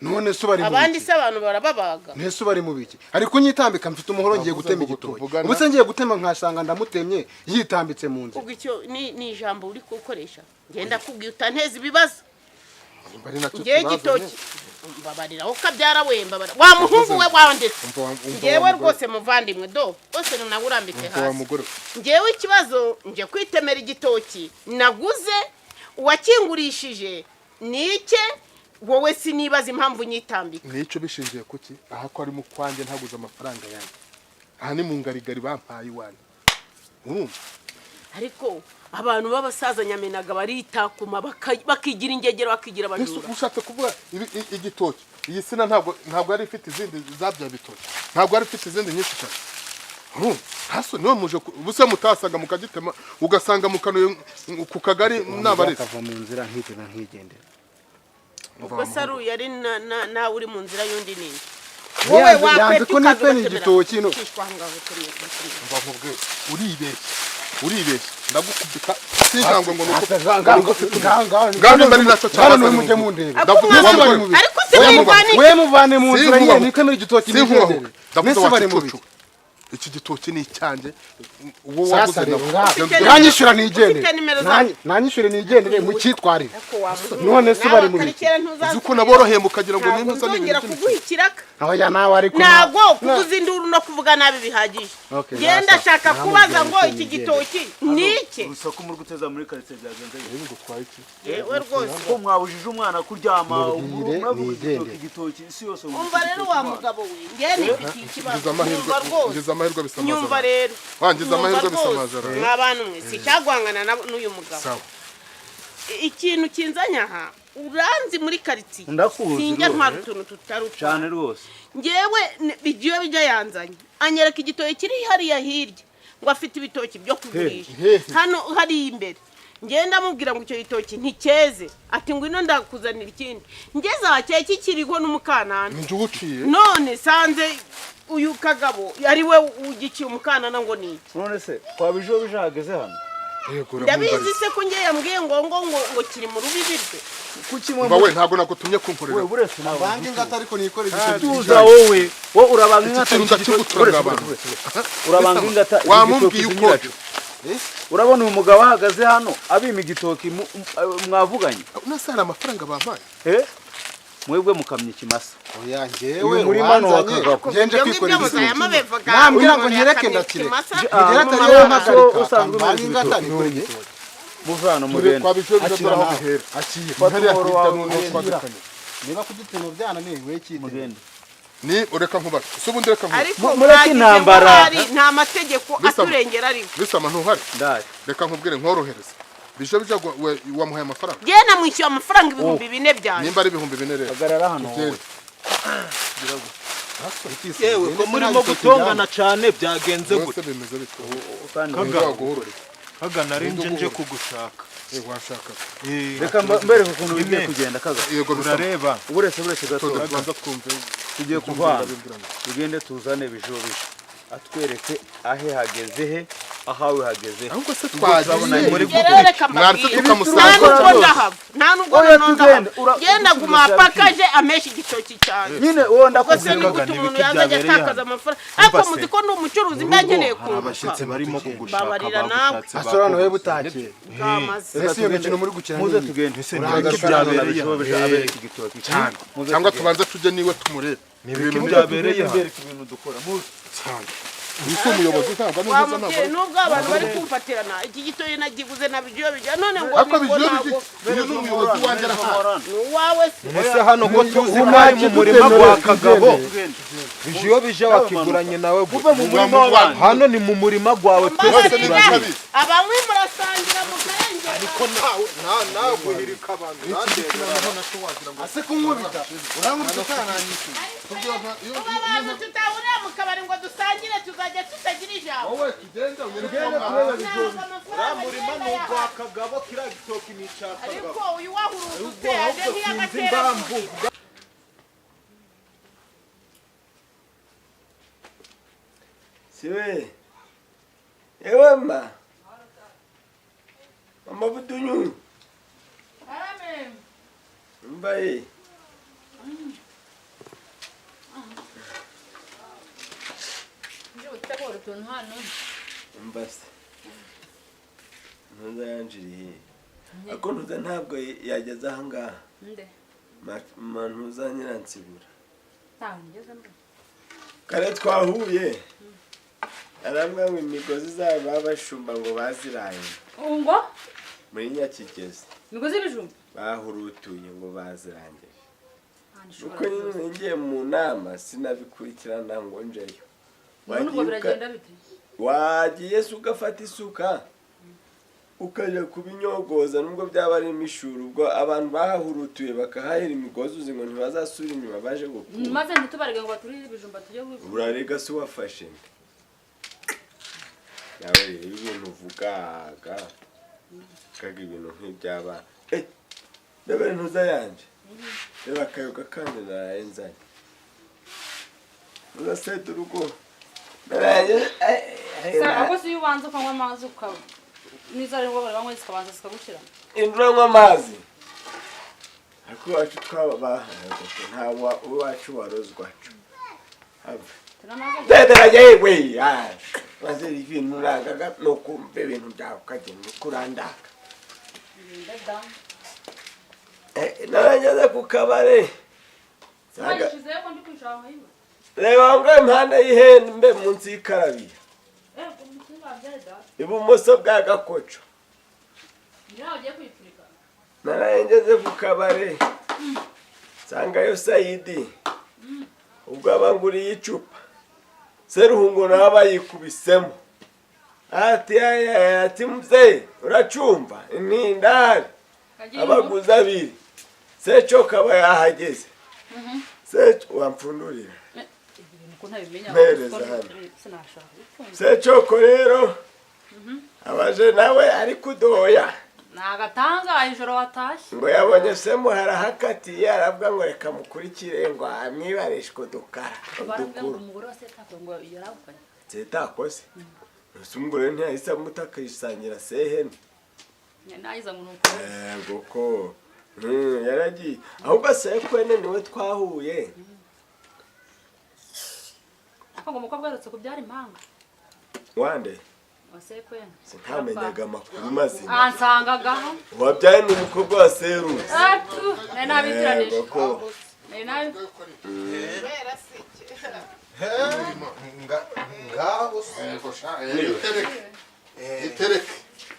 Speaker 3: None se ubari mu
Speaker 2: Abandi
Speaker 3: biki?
Speaker 2: se abantu barababaga.
Speaker 3: Ntese ubari mu biki? Ari kunyitambika, mfite umuhoro ngiye
Speaker 5: Navuze
Speaker 3: gutema
Speaker 5: ngo ubu
Speaker 3: igitoki.
Speaker 5: tuvugana.
Speaker 3: Ubu se ngiye gutema nkasanga ndamutemye yitambitse mu nzira.
Speaker 2: Ubwo icyo ni ijambo uri gukoresha, ngenda kubwiye utanteza ibibazo.
Speaker 5: Nimba ari nacyo
Speaker 2: Ngewe
Speaker 5: tubazanye.
Speaker 2: igitoki, mbabarira aho kabyara we, mbabarira wa muhungu we wandetse.
Speaker 5: Umva wa
Speaker 2: Ngewe
Speaker 5: mugore.
Speaker 2: rwose muvandimwe, do rwose nawe urambitse
Speaker 5: Umva wa
Speaker 2: hasi.
Speaker 5: mugore we.
Speaker 2: Ngewe ikibazo, nje kwitemera igitoki naguze, uwakingurishije ni icye. Wowe sinibaza impamvu nyitambika.
Speaker 5: Nicyo bishingiye kuki? Aha ko ari mu kwanjye, ntaguze amafaranga yanjye. Aha ni mu ngarigari bampaye iwanjye, urumva?
Speaker 2: Ariko abantu b'abasaza nyamenaga baritakuma, bakigira ingegero, bakigira
Speaker 5: Ese
Speaker 2: abajura.
Speaker 5: ushatse kuvuga igitoki, iyi sina ntabwo yari ifite izindi zabya bitoki, ntabwo yari ifite izindi nyinshi cyane, urumva? Haso niwe muje ubuse mutasaga mukagitema, ugasanga mukanuye ku kagari n'abarezi.
Speaker 3: Akava mu nzira nkitema nkigendera.
Speaker 2: Ubwo saru yari nawe uri mu nzira y'undi ninde? Wowe
Speaker 3: Yanze
Speaker 2: wakwepye
Speaker 3: ko
Speaker 2: ukaza
Speaker 3: nipena
Speaker 2: ugatemera.
Speaker 3: igitoki no.
Speaker 2: Kishwa aho ngaho, utemye, utemye.
Speaker 5: Mva nkubwire, uribeshya, uribeshya, ndagukubita sinkangwe ngo nuko
Speaker 3: Ngano
Speaker 5: mbari nacyo
Speaker 3: cyane mujye mundebe.
Speaker 5: Ndavuga
Speaker 3: Mwese
Speaker 5: wa
Speaker 3: bari
Speaker 5: mugore.
Speaker 3: mu biki?
Speaker 2: Ariko se
Speaker 5: Oya,
Speaker 2: mwirwanira?
Speaker 3: We muvane mu nzira nyine
Speaker 5: Sinkubahuka.
Speaker 3: nitemera igitoki
Speaker 5: Sinkubahuka.
Speaker 3: nigendere.
Speaker 5: Ndavuze
Speaker 3: Mwese
Speaker 5: wa
Speaker 3: bari mu
Speaker 5: gicucu.
Speaker 3: biki?
Speaker 5: Iki gitoki ni icyanjye, uwo
Speaker 3: Sasa
Speaker 5: waguze
Speaker 3: rero
Speaker 5: nawe.
Speaker 3: ngaho nanyishyura nigendere.
Speaker 2: Ufite nimero za-
Speaker 3: Nanyishyure nigendere mucyitwarire.
Speaker 2: Ariko wa muhungu
Speaker 3: None se
Speaker 2: nawe
Speaker 3: bari mu
Speaker 2: akari
Speaker 3: biki?
Speaker 2: kera ntuzasubira.
Speaker 5: Uzi uko naboroheye mukagira ngo
Speaker 2: Ntabwo
Speaker 5: nimba uzana
Speaker 2: nzongera
Speaker 5: ibintu
Speaker 2: kuguha ikiraka.
Speaker 3: Oya nawe ariko
Speaker 2: Ntabwo kuvuza induru no kuvuga nabi bihagije.
Speaker 3: Okay,
Speaker 2: Ngenda
Speaker 3: nasa.
Speaker 2: ashaka
Speaker 3: Namubwira
Speaker 2: kubaza ngo
Speaker 3: icyo
Speaker 2: iki
Speaker 3: nigendere.
Speaker 2: gitoki ni iki?
Speaker 6: Urusaku muri guteza muri karitsiye byagenze bite?
Speaker 5: Ngo utwaye iki?
Speaker 2: Yewe rwose.
Speaker 6: Ko mwabujije umwana kuryama?
Speaker 3: Mubwire
Speaker 6: Muravuga igitoki
Speaker 3: nigendere.
Speaker 6: igitoki isi yose ngo
Speaker 2: Umva rero
Speaker 6: igitoki
Speaker 2: wa
Speaker 6: umwana.
Speaker 2: mugabo we, ngewe nifitiye ikibazo.
Speaker 5: Ngize amahirwe.
Speaker 2: Nyumva rwose.
Speaker 5: Ngize amahirwe bisamaza
Speaker 2: Nyumva
Speaker 5: abantu.
Speaker 2: rero.
Speaker 5: Wa, ngize
Speaker 2: Nyumva
Speaker 5: amahirwe
Speaker 2: rwose.
Speaker 5: bisamaza abantu.
Speaker 2: Mwa bantu mwe, sicyagwangana n'uyu mugabo.
Speaker 5: Sawa.
Speaker 2: Ikintu kinzanye aha, uranzi muri karitsiye.
Speaker 6: Ndakuzi
Speaker 2: Sinjya
Speaker 6: rwose.
Speaker 2: ntwara utuntu tutari utwawe.
Speaker 6: Cyane rwose.
Speaker 2: Ngewe bigiye bijya yanzanye anyereka igitoki kiri hariya hirya ngo afite ibitoki byo kugurisha hano hariya imbere. Ngenda amubwira ngo icyo gitoki nticyeze, ati ngwino ndakuzanira ikindi. Ngeze aha cyari kikiriho n'umukanana.
Speaker 5: Ni njye uwuciye.
Speaker 2: None sanze uyu kagabo ari we ugiciye umukanana ngo ni iki?
Speaker 6: None se kwa bijo bijahageze hano?
Speaker 5: Yego.
Speaker 2: Ndabizi se ko ngewe yambwiye ngo kiri mu rubibi rwe.
Speaker 6: Kuki mwe
Speaker 5: Mba we, ntabwo nagutumye kunkorera.
Speaker 6: We buretse nawe.
Speaker 3: Bange ingata ariko nikore igitoki.
Speaker 6: Tuza wowe, wowe urabanga ingata.
Speaker 5: Iki kintu ndakigutura abantu.
Speaker 6: Urabanga ingata iki
Speaker 5: Wamubwiye
Speaker 6: gitoki
Speaker 5: uko
Speaker 6: nyiracyo. Urabona uyu mugabo ahagaze hano abima igitoki mwavuganye?
Speaker 5: Nase hari amafaranga bampaye?
Speaker 6: Eh, mwebwe mukamya ikimasa.
Speaker 3: Oya njyewe
Speaker 6: Uyu murima ni uwa
Speaker 3: wanzanye
Speaker 6: Kagabo.
Speaker 3: ngenje
Speaker 2: Ibyo
Speaker 3: kwikorera
Speaker 2: ngibyo
Speaker 3: igitoki.
Speaker 2: muzayamabevaga.
Speaker 3: Nambwira ngo
Speaker 2: Umuntu
Speaker 3: nyereke
Speaker 2: yakamye
Speaker 3: ndakireka.
Speaker 2: ikimasa.
Speaker 3: Mugera
Speaker 6: Ah,
Speaker 3: atari
Speaker 6: ah,
Speaker 3: yo mpagarika.
Speaker 6: usanzwe
Speaker 3: Bange
Speaker 6: umeze
Speaker 3: ingata
Speaker 6: ibitoki.
Speaker 3: nikore igitoki.
Speaker 6: Muve hano
Speaker 5: Dore
Speaker 6: mugende.
Speaker 5: kwa bijo bijya,
Speaker 3: Akira
Speaker 5: dore aho
Speaker 3: nawe.
Speaker 5: bihera.
Speaker 3: Akira.
Speaker 6: Fata
Speaker 5: Hariya
Speaker 6: umuhoro
Speaker 5: hirya
Speaker 6: wawe
Speaker 5: n'uwo
Speaker 6: ugende.
Speaker 5: twagakanye.
Speaker 3: Niba kugitema byananiye we cyite.
Speaker 6: Mugende.
Speaker 5: Ni ureka nkubaze se ubundi, reka nkubaze.
Speaker 2: Ariko
Speaker 6: Mureke
Speaker 2: mwagize ngo
Speaker 6: intambara.
Speaker 2: hari nta mategeko
Speaker 5: Bisaba.
Speaker 2: aturengera ariko.
Speaker 5: Bisama ntuhari?
Speaker 6: Ndari.
Speaker 5: Reka nkubwire nkorohereze, bija wamuhaye amafaranga?
Speaker 2: Njyewe namwishyuye amafaranga 4000 byanjye.
Speaker 5: Nimba ari 4000 rero,
Speaker 6: Hagarara hano wowe.
Speaker 5: tugende.
Speaker 7: Yewe, ko murimo gutongana cyane byagenze
Speaker 5: Wese
Speaker 7: gute?
Speaker 5: bimeze bityo.
Speaker 6: Kandi
Speaker 5: Ninde waguhororera?
Speaker 7: Kaga nari nje nje kugushaka.
Speaker 5: Eh, washaka?
Speaker 7: Eh,
Speaker 6: reka mbereke ukuntu bigiye
Speaker 7: Ime.
Speaker 6: kugenda kaga.
Speaker 5: Yego bisama.
Speaker 7: Urareba.
Speaker 6: Buretse gato.
Speaker 5: Tonde tubanza twumve.
Speaker 6: Tugiye
Speaker 5: ibyo
Speaker 6: kuvana
Speaker 5: mbwirana.
Speaker 6: tugende tuzane bijobije atwereke ahe hageze he.
Speaker 7: Ahawe hageze.
Speaker 5: Ahubwo se
Speaker 7: Ubwo turabona
Speaker 5: twagiye
Speaker 7: muri
Speaker 2: Njye rero reka
Speaker 5: mwaretse
Speaker 2: mbabwire, nta
Speaker 5: tukamusanga
Speaker 2: nubwo ndahava, nta nubwo
Speaker 6: Oya,
Speaker 2: noneho
Speaker 6: tugende,
Speaker 2: ndahava. Genda guma paka aje ameshe igitoki cyanjye.
Speaker 6: Nyine uwo
Speaker 2: Ubwo se
Speaker 6: ndakubwira.
Speaker 2: ni gute umuntu yazajya atakaza amafaranga? Ariko muzi ko ndi umucuruzi, mba nkeneye
Speaker 7: Hari abashyitsi
Speaker 2: kunguka.
Speaker 7: barimo kugushaka,
Speaker 2: Babarira nawe.
Speaker 7: bagushatse.
Speaker 3: Asobanura we butakeye.
Speaker 2: Bwamaze.
Speaker 3: Ese iyo mikino muri gukina
Speaker 6: Muze
Speaker 3: ni iyi?
Speaker 6: tugende.
Speaker 7: Ese
Speaker 3: Urahagaruka
Speaker 7: ni ibiki byabereye
Speaker 3: hano?
Speaker 7: hano?
Speaker 6: Abereka igitoki
Speaker 5: Cyane, cyangwa tubanze tujye niwe tumurebe.
Speaker 7: Ibiki byabereye hano?
Speaker 6: Mbereka ibintu dukora, muze.
Speaker 5: Cyane, uyu si umuyobozi, ntabwo ari
Speaker 2: Wa
Speaker 5: neza, ntabwo
Speaker 2: mubyeyi,
Speaker 5: ari
Speaker 2: nubwo abantu bari kumfatirana iki gitoyi nagiguze na bigiyo bijya none ngo
Speaker 5: Ariko
Speaker 2: ngo
Speaker 5: bigiye
Speaker 2: ntabwo
Speaker 5: uyu ni umuyobozi wanjye, arahari.
Speaker 2: Ni uwawe se?
Speaker 7: Ese hano ko tuzi ko ari mu murima gwa Kagabo, bijiyo bija wakiguranye nawe gute?
Speaker 6: Muve mu murima w'abandi.
Speaker 7: Hano ni mu murima gwawe, twese
Speaker 5: Bose ni
Speaker 2: Mbabarira,
Speaker 7: turabizi.
Speaker 2: abanywi murasangira mukarengera.
Speaker 3: Ariko nawe nawe guhirika abantu.
Speaker 5: Iki noneho nacyo wagira ngo
Speaker 3: Ase kunkubita, urankubita utananyishyuye.
Speaker 2: Ubu abantu tutahurira mu kabari ngo dusangire, tuzajya tutagira ijambo.
Speaker 5: Wowe tugende unyereke
Speaker 6: Tugende
Speaker 5: aho
Speaker 6: turebe
Speaker 5: hantu.
Speaker 6: bijojo.
Speaker 2: Ntabwo amafaranga
Speaker 7: Murima ni
Speaker 2: agenda
Speaker 7: ugwa
Speaker 2: yahawe.
Speaker 7: Kagabo, kiriya gitoki ni icya Kagabo.
Speaker 2: Ariko uyu wahuruza
Speaker 7: Ubwo
Speaker 2: ute aje
Speaker 7: ahubwo sinzi
Speaker 2: nk'iy'agatera?
Speaker 7: impamvu.
Speaker 1: Siwe ewe ma mama Budunyu, mbaye.
Speaker 8: Nje gutegura utuntu hano.
Speaker 1: Mbase ntuza yanjiriye, ariko ntuza ntabwo yageze ahangaha.
Speaker 8: Nde?
Speaker 1: Ma ntuza nyiransibura.
Speaker 8: Ntawe nigeze mbona.
Speaker 1: Kare twahuye arambwira ngo imigozi zabo babashumba ngo baziraye
Speaker 8: Ngo
Speaker 1: muri Nyakigezi.
Speaker 8: Imigozi y'ibijumba.
Speaker 1: Bahurutuye ngo bazirangije.
Speaker 8: Ah,
Speaker 1: Uko nyine ngiye mu nama sinabikurikirana ngo njeyo.
Speaker 8: None ubwo
Speaker 1: Wagiye
Speaker 8: biragenda bite?
Speaker 1: Wagiye se ugafata isuka ukajya kubinyogoza, nubwo byaba ari imishuro, ubwo abantu bahahurutuye bakahahera imigozi, uzi ngo ntibazasubira inyuma baje gukura?
Speaker 8: Maze ntitubarege ngo baturire ibijumba tujye
Speaker 1: Urarega se wafashe nde? Nawe rero ibintu uvugaga kaga ibintu nk'iby'abana. Eh, reba intuza yanje, reba akayoga kandi naraye nzanye, uzaseta urugo naraye.
Speaker 8: Ahubwo si iyo ubanza ukanywa amazi, ukaba nizo ari ngombwa banywa zikabanza zikagushira.
Speaker 1: Induranywa amazi, ariko iwacu twabahaga nta iwacu warozwacu have.
Speaker 8: Tunamaze.
Speaker 1: Dedera yewe, maze ibintu urangaga ni ukumva ibintu byawe ukagenda ukurandaka. Narangeze ku kabare
Speaker 8: Wayishizeyo ko ndi kwicara aho hiba.
Speaker 1: Reba ngo impande y'ihembe munsi y'ikarabiya.
Speaker 8: Eh, umutungo wabyaye data.
Speaker 1: Ibumoso bwa gakoco.
Speaker 8: Nawe ugiye kuyipfurika.
Speaker 1: Narangeze ku kabare nsangayo Sayidi, ubwo abanguriye icupa, Seruhungo nawe abayikubisemo, ati "Aya, ati mzee, uracumva intindari."
Speaker 8: Kagira
Speaker 1: Abaguzi abiri, Secoka aba yahageze. Seco wampfundurira.
Speaker 8: Ibintu ko ntabimenya.
Speaker 1: Mpereza hano.
Speaker 8: Sinashaka gupfunda.
Speaker 1: Secoko rero abaje nawe ari kudoya.
Speaker 8: Ni agatangaje ijoro watashye.
Speaker 1: Ngo yabonye semu harahakatiye, aravuga ngo reka mukurikire ngo amwibarishwe udukara.
Speaker 8: Baravuga ngo
Speaker 1: Udukuru.
Speaker 8: umugore wa Setako ngo yarahukanye.
Speaker 1: Setakose ese umugore ntiyahise amuta akayisangira sehene?
Speaker 8: Nayiza ngo nuko.
Speaker 1: Yego ko yaragiye, ahubwo sekwene niwe twahuye.
Speaker 8: Ariko ngo umukobwa aherutse kubyara impanga.
Speaker 1: Wande?
Speaker 8: Wa Sekwene.
Speaker 1: Ntamenyaga amakuru mazima.
Speaker 8: Ansangagaho.
Speaker 1: Wabyaye ni umukobwa wa Seruzi.
Speaker 8: Atu, nari nabitiranije.
Speaker 1: Yego ko.
Speaker 8: Nari nabi.
Speaker 2: Kubera se iki?
Speaker 3: Ngaho se.
Speaker 5: Yego sha, itereke itereke.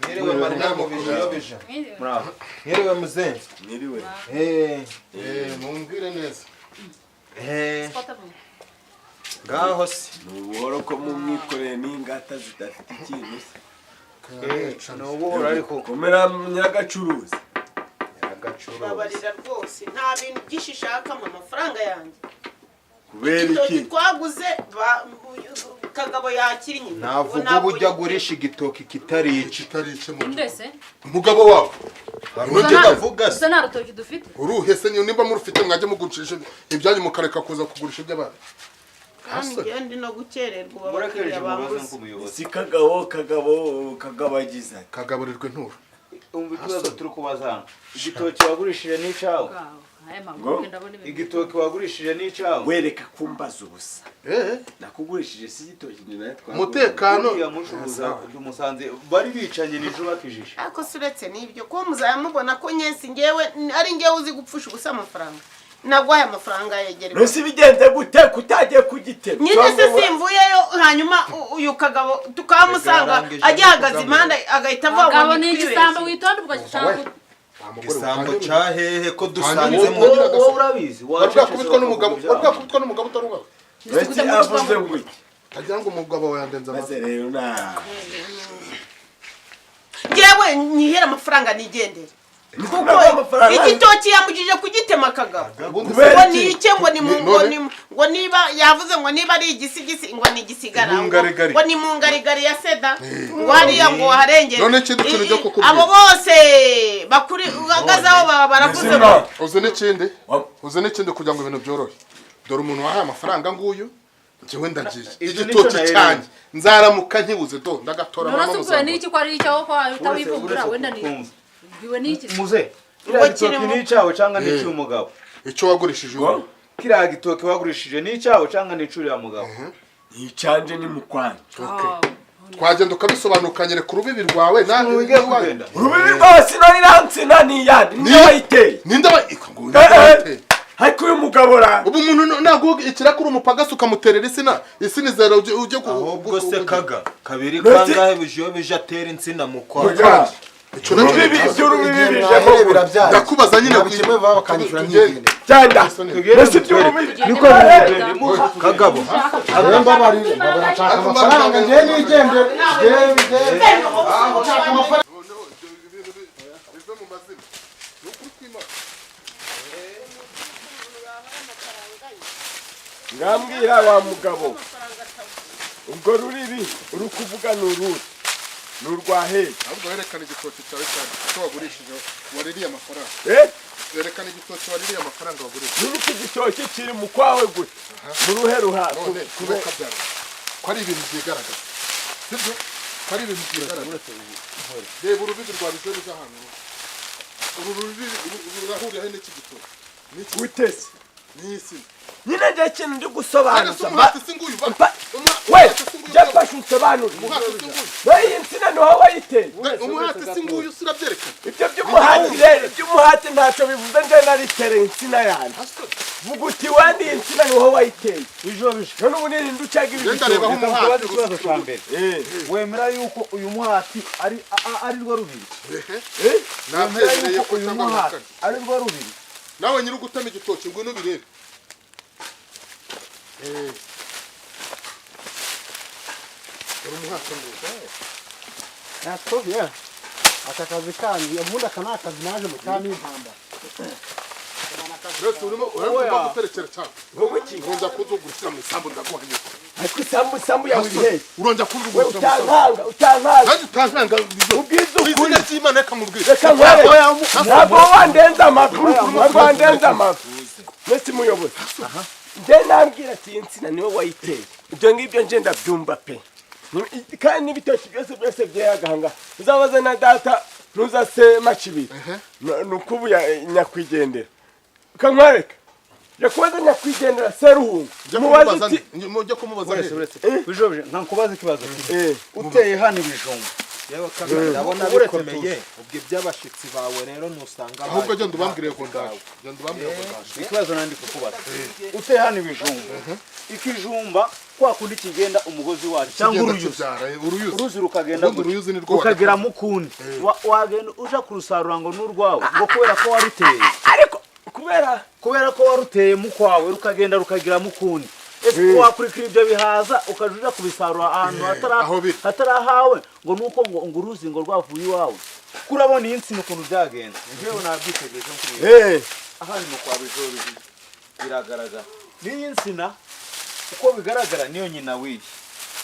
Speaker 7: Mwiriwe madamu Bijiyobija.
Speaker 6: Muraho.
Speaker 7: Mwiriwe muzehe.
Speaker 1: Mwiriwe.
Speaker 7: Eh,
Speaker 5: Eh, mumbwire neza.
Speaker 7: eh,
Speaker 8: Spotable.
Speaker 7: ngaho se.
Speaker 1: Ni ubuhoro ko mumwikoreye n'ingata zidafite ikintu se?
Speaker 7: Eh, ni ubuhoro ariko.
Speaker 1: Komera nyagacuruzi.
Speaker 7: Agacuruzi.
Speaker 2: Babarira rwose, nta bintu byinshi ishaka mu mafaranga yanjye.
Speaker 1: Kubera
Speaker 2: Igitoki
Speaker 1: iki?
Speaker 2: twaguze Kagabo yakira inyuma.
Speaker 7: Navuga ubu ujya agurisha igitoki kitari ice.
Speaker 5: Kitari ice mu
Speaker 8: Ndese.
Speaker 5: Umugabo wawe.
Speaker 7: Hari undi avuga se.
Speaker 8: Gusa nta rutoki dufite.
Speaker 5: Uruhe se? Niba murufite mwajya mugurisha ibyanyu mukareka kuza kugurisha iby'abandi.
Speaker 2: Kandi ngewe ndi no gukererwa ubu
Speaker 6: Murakereje
Speaker 2: abakiriya
Speaker 6: mubaze
Speaker 2: bambuze.
Speaker 6: nk'umuyobozi.
Speaker 1: Si Kagabo, Kagabo, Kagabagiza.
Speaker 5: Kagaburirwa inturo.
Speaker 6: Umva ikibazo turi kubaza hano. Igitoki wagurishije ni icyawe?
Speaker 8: Aya maguru ndabona ibintu.
Speaker 6: Igitoki wagurishije ni icyawe?
Speaker 1: Wereka kumbaza ubusa.
Speaker 5: Eh,
Speaker 1: Nakugurishije si igitoki, ni nawe twaguranye.
Speaker 5: Umutekano.
Speaker 6: Uriya mushubuza tumusanze bari bicanye nijoro bakijishe.
Speaker 2: Ariko se uretse n'ibyo, ko muzayamubona ko nyesi ngewe ari ngewe uzi gupfusha ubusa amafaranga, naguhaye amafaranga yegera.
Speaker 1: Ntusi bigenze gute kutagiye kugitema?
Speaker 2: Nyine se simvuyeyo, hanyuma uyu Kagabo tukamusanga
Speaker 7: Yarangije
Speaker 2: agihagaze
Speaker 7: kugamura.
Speaker 2: impande, agahita avuga ngo
Speaker 8: Kagabo ni igisambo,
Speaker 2: nitwibeshye.
Speaker 8: witonde ugashaka.
Speaker 5: Wa mugore,
Speaker 7: Igisambo
Speaker 5: utangire-
Speaker 7: ca hehe ko dusanze
Speaker 5: Hanyuma-
Speaker 7: mu
Speaker 6: Wowe urabizi.
Speaker 5: Wari bwakubitwa n'umugabo, wari bwakubitwa n'umugabo utari uwawe?
Speaker 1: Mbese avuze ngo iki?
Speaker 5: Utagira ngo umugabo wawe yandenze
Speaker 1: Maze
Speaker 5: amaso.
Speaker 1: rero na
Speaker 2: Ngewe nyihere amafaranga nigendere, kuko
Speaker 1: Ntabwo amafaranga-
Speaker 2: igitoki yambujije kugitema, Kagabo.
Speaker 5: Ubundi
Speaker 1: Kubera
Speaker 2: Ngo
Speaker 1: iki?
Speaker 2: ni icye, ngo ni mu ngo
Speaker 5: None-
Speaker 2: ni ngo niba yavuze ngo niba ari igisigisi, ngo ni igisigara, ngo
Speaker 5: Mungarigari.
Speaker 2: ngo ni mungarigari ya seda, ngo hariya ngo harengere.
Speaker 5: None ikindi kintu cyo kukubwira.
Speaker 2: Abo bose bakuri uhagaze aho baba baravuze ngo
Speaker 5: Uzi n'ikindi?
Speaker 1: Wa-
Speaker 5: Uzi n'ikindi, kugira ngo ibintu byorohe, dore umuntu wahaye amafaranga nguyu, njyewe ndagiye.
Speaker 6: Ibyo nicyo
Speaker 5: Igitoki
Speaker 6: nahereye.
Speaker 5: cyanjye nzaramuka nkibuze, do ndagatora.
Speaker 8: None
Speaker 5: Mama,
Speaker 8: se ubwiwe
Speaker 5: muzamura.
Speaker 8: n'iki ko ari icyawe, ko utawivumbura wenda ni
Speaker 6: Kumva.
Speaker 8: ubwiwe n'iki?
Speaker 6: Muze.
Speaker 2: Ngo
Speaker 6: Kiriya gitoki
Speaker 2: kirimo-
Speaker 6: ni icyawe cyangwa ni icy'umugabo?
Speaker 5: Icyo wagurishije ubu.
Speaker 6: Kiriya gitoki wagurishije ni icyawe cyangwa ni icy'uriya mugabo?
Speaker 1: Icanje ni mukwanje.
Speaker 5: Twagenda ukabisobanura, ukanyereka urubibi rwawe na
Speaker 6: Wige kugenda.
Speaker 1: Urubibi rwose nari nansina ni iyandi, niyo wayiteye.
Speaker 5: Ninde wa ngo
Speaker 1: Eh, eh.
Speaker 5: wayiteye?
Speaker 1: Ariko uyu mugabo ra
Speaker 5: Ubu umuntu ntabwo ikiraka, uri umupagasi ukamuterera isina, isina izera ujye ku
Speaker 7: Ahubwo se Kaga kabiri
Speaker 1: Mbese-
Speaker 7: kangahe bijiyo bije atera insina mu kwa
Speaker 1: Oya.
Speaker 5: Icyo nacyo
Speaker 1: Urubibi,
Speaker 5: ni ikibazo.
Speaker 1: iby'urubibi
Speaker 3: Igihe
Speaker 1: bijemo.
Speaker 3: mwahereye birabyara.
Speaker 5: Ndakubaza nyine.
Speaker 3: Kimwe baba bakanyishyura
Speaker 5: Tugende.
Speaker 3: nkigende.
Speaker 1: Cyanda.
Speaker 6: Tugende.
Speaker 1: Mbese iby'urubibi
Speaker 8: Niko
Speaker 7: Kagabo.
Speaker 3: Rero mbabarire, mbabarira, nshaka amafaranga ngewe nigendere. Ngewe ngewe nshaka amafaranga.
Speaker 5: Noneho ibyo bintu bive mu mazina, ni ukuri kw'Imana.
Speaker 1: Ngambwira wa mugabo, ubwo ruribi uri kuvuga ni uruhe? Ni urwa hehe?
Speaker 5: Ahubwo werekana igitoki cyawe cyane icyo wagurishije, waririye amafaranga.
Speaker 1: Eh?
Speaker 5: Werekana igitoki waririye amafaranga wagurishije.
Speaker 1: Niba iki gitoki kiri mu kwawe gute, mu ruhe ruha?
Speaker 5: None kabyara ko ari ibintu byigaragaza, sibyo? Ko ari ibintu byigaragaza. Reba urubibi rwa bijo ruza ahantu uru rubibi rurahurira he n'iki gitoki n'iki
Speaker 1: Gutese
Speaker 5: n'isi?
Speaker 1: Nyine njye ikintu ndi
Speaker 5: Kandi se
Speaker 1: gusobanuza
Speaker 5: umuhati si nguyu ba
Speaker 1: we
Speaker 5: umuhati si nguyu
Speaker 1: jya mfasha unsobanurire.
Speaker 5: Umuhati si nguyu.
Speaker 1: We, iyi nsina ni wowe wayiteye?
Speaker 5: Umuhati si nguyu, si urabyerekana?
Speaker 1: Ibyo by'umuhati rero, iby'umuhati ntacyo bivuze. Njye naritereye insina yanjye. Vuga uti wandi, iyi nsina ni wowe wayiteye?
Speaker 6: Bijo bije.
Speaker 1: None ubu nirinde ucaga ibi
Speaker 5: Genda reba aho
Speaker 1: bitoki.
Speaker 5: umuhati
Speaker 6: Kubaza ikibazo cya mbere.
Speaker 1: Eh,
Speaker 6: Wemera yuko uyu muhati ari rwo rubiri?
Speaker 1: Eh?
Speaker 6: Wemera
Speaker 5: Nabyemereye
Speaker 6: yuko
Speaker 5: ko
Speaker 6: uyu
Speaker 5: cyangwa
Speaker 6: muhati
Speaker 5: bihakane.
Speaker 6: ari rwo rubiri?
Speaker 5: Nawe nyiri ugutema igitoki, ngwino ubirebe. Eh. Dore umuhati nguyu.
Speaker 3: Nakubwiye. Aka kazi kanyu, ubundi aka ni akazi naje mu cyami intambara.
Speaker 5: Mbese urimo guterekera cyane.
Speaker 1: Wowe iki?
Speaker 5: Urongera kunzungurukira mu isambu, ndaguha nyoko.
Speaker 1: Ariko isambu, isambu yawe iri hehe?
Speaker 5: Urongera
Speaker 1: We
Speaker 5: kunzungurukira mu isambu.
Speaker 1: utankanga, utankanga.
Speaker 5: Nanjye utankanga bizo.
Speaker 1: Ubwiza
Speaker 5: Mu
Speaker 1: ukuri.
Speaker 5: izina ry'Imana, reka nkubwire.
Speaker 1: Reka nkwereke, ntabwo wandenza amavi, ntabwo wandenza amavi. Mbese muyobozi, njye nambwira ati iyi nsina niwe wayiteye, ibyo ngibyo nje ndabyumva pe. Kandi n'ibitoki byose byose byeragahanga, uzabaze na data ntuza se Macibiri, ni uko ubu nyakwigendera. Ukankwereka, jya kubaza nyakwigendera Seruhungu.
Speaker 5: Njya
Speaker 1: mubaze
Speaker 5: kumubaza
Speaker 1: uti
Speaker 5: njya kumubaza
Speaker 6: Uretse
Speaker 5: he?
Speaker 6: uretse. Bijo bije, nka nkubaza ikibazo kimwe.
Speaker 1: Eh,
Speaker 6: Uteye hano ibijumba.
Speaker 7: Yewe Kaga, ndabona
Speaker 6: Uretse
Speaker 7: bikomeye. Ubwo iby'abashitsi bawe rero nusanga
Speaker 5: Ahubwo genda ubambwire ngo ndaje. Genda ubambwire ngo ndaje.
Speaker 6: Ikibazo nandi kukubaza. Uteye hano ibijumba. Ikijumba kwa kundi kigenda umugozi wacu cyangwa
Speaker 5: Kigenda
Speaker 6: uruyuzi.
Speaker 5: kibyara, uruyuzi.
Speaker 6: Uruzi rukagenda
Speaker 5: Ubundi
Speaker 6: gutya.
Speaker 5: uruyuzi ni rwo
Speaker 6: Rukagera mu kundi. Wagenda uja kurusarura ngo n'urwawe, ngo kubera ko waruteye.
Speaker 1: Ariko kubera
Speaker 6: Kubera ko waruteye mu kwawe, rukagenda rukagira mu kundi. Ese wakurikira ibyo bihaza ukaja uja kubisarura ahantu
Speaker 5: Aho biri.
Speaker 6: hatarahawe, ngo nuko ngo uruzi ngo rwavuye iwawe? Kurabona iyi nsina ukuntu byagenze, njyewe nabyitegereje nk'ubu.
Speaker 1: Eh,
Speaker 6: Aha ni mu kwa Bijori, biragaragara n'iyi nsina uko bigaragara niyo nyina w'iyi,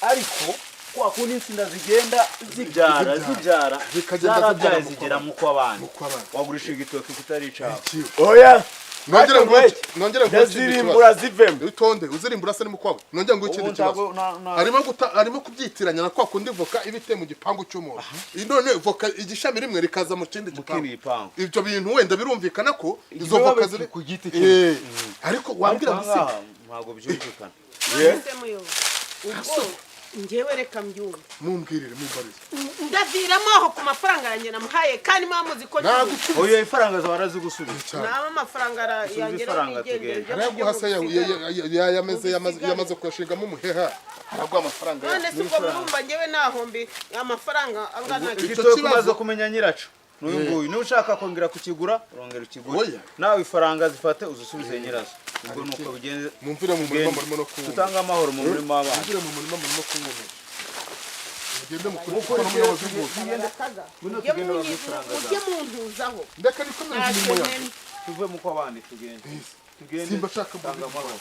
Speaker 6: ariko kwa kundi insina zigenda zibyara zibyara,
Speaker 5: Zikagenda
Speaker 6: zarabyaye
Speaker 5: zibyara mu
Speaker 6: zigera mu kw'abandi.
Speaker 5: Mu kw'abandi.
Speaker 6: Wagurisha igitoki kitari icawe?
Speaker 1: Oya.
Speaker 5: Nongere
Speaker 1: Ariko
Speaker 5: nguhe
Speaker 1: ngweke,
Speaker 5: nongere nguhe ikindi
Speaker 1: ndazirimbura
Speaker 5: kibazo.
Speaker 1: zivemo.
Speaker 5: Witonde, uzirimbura se ni mukwawe. Nongere nguhe ikindi
Speaker 6: Ubu
Speaker 5: kibazo.
Speaker 6: ntabwo-
Speaker 5: Arimo kubyitiranya na kwa kundi voka iba iteye mu gipangu cy'umuntu. None voka igishami rimwe rikaza mu kindi
Speaker 6: Mu kindi
Speaker 5: gipangu.
Speaker 6: gipangu.
Speaker 5: Ibyo bintu wenda birumvikana ko izo
Speaker 6: Biba
Speaker 5: voka
Speaker 6: biri
Speaker 5: ziri
Speaker 6: ku giti kimwe.
Speaker 5: Ariko wambwira ngo
Speaker 6: Ariko
Speaker 5: si
Speaker 6: ahangaha ntabwo byumvikana.
Speaker 2: None se muyobo, ubwo njyewe reka mbyumve.
Speaker 5: Mumbwirire, mumbarize.
Speaker 2: Ndaviramo aho ku mafaranga yanjye namuhaye, kandi muba muzi ko
Speaker 5: Nagusubiza.
Speaker 6: Oya, ifaranga zawe arazigusubiza.
Speaker 5: Cyane.
Speaker 2: naba amafaranga yanjye
Speaker 6: ifaranga
Speaker 2: nigendera,
Speaker 6: tugende.
Speaker 2: ibyo
Speaker 5: Arayaguha se
Speaker 2: musigara.
Speaker 5: yamaze kuyashingamo umuheha, araguha amafaranga
Speaker 2: None
Speaker 5: yawe.
Speaker 2: se ubwo murumva njyewe nahombi amafaranga angana
Speaker 5: Icyo
Speaker 6: Igitoki
Speaker 5: kibazo-
Speaker 6: umaze kumenya nyiraco n'uyu nguyu, niba ushaka kongera kukigura urongera ukigure.
Speaker 5: Oya.
Speaker 6: Nawe ifaranga zifate uzisubize nyirazo, ubwo ni uko bigenze.
Speaker 5: Mumvire mu murima
Speaker 6: Tugende.
Speaker 5: murimo no kuwumva.
Speaker 6: Tutange amahoro mu murima w'abana.
Speaker 5: Mumvire mu murima murimo kuwumva. Mugende mukore kuko n'umuyobozi nguyu.
Speaker 2: Kaga,
Speaker 6: Ngwino
Speaker 2: ujye
Speaker 6: tugende baguhe ifaranga zawe.
Speaker 2: ujye muntuzaho.
Speaker 5: Ndeka nikomereze
Speaker 2: Ntacyo
Speaker 5: imirimo yanjye.
Speaker 2: nkeneye.
Speaker 6: Tuve mu kw'abandi tugende, tugende.
Speaker 5: Simba nshaka
Speaker 6: Tanga amahoro.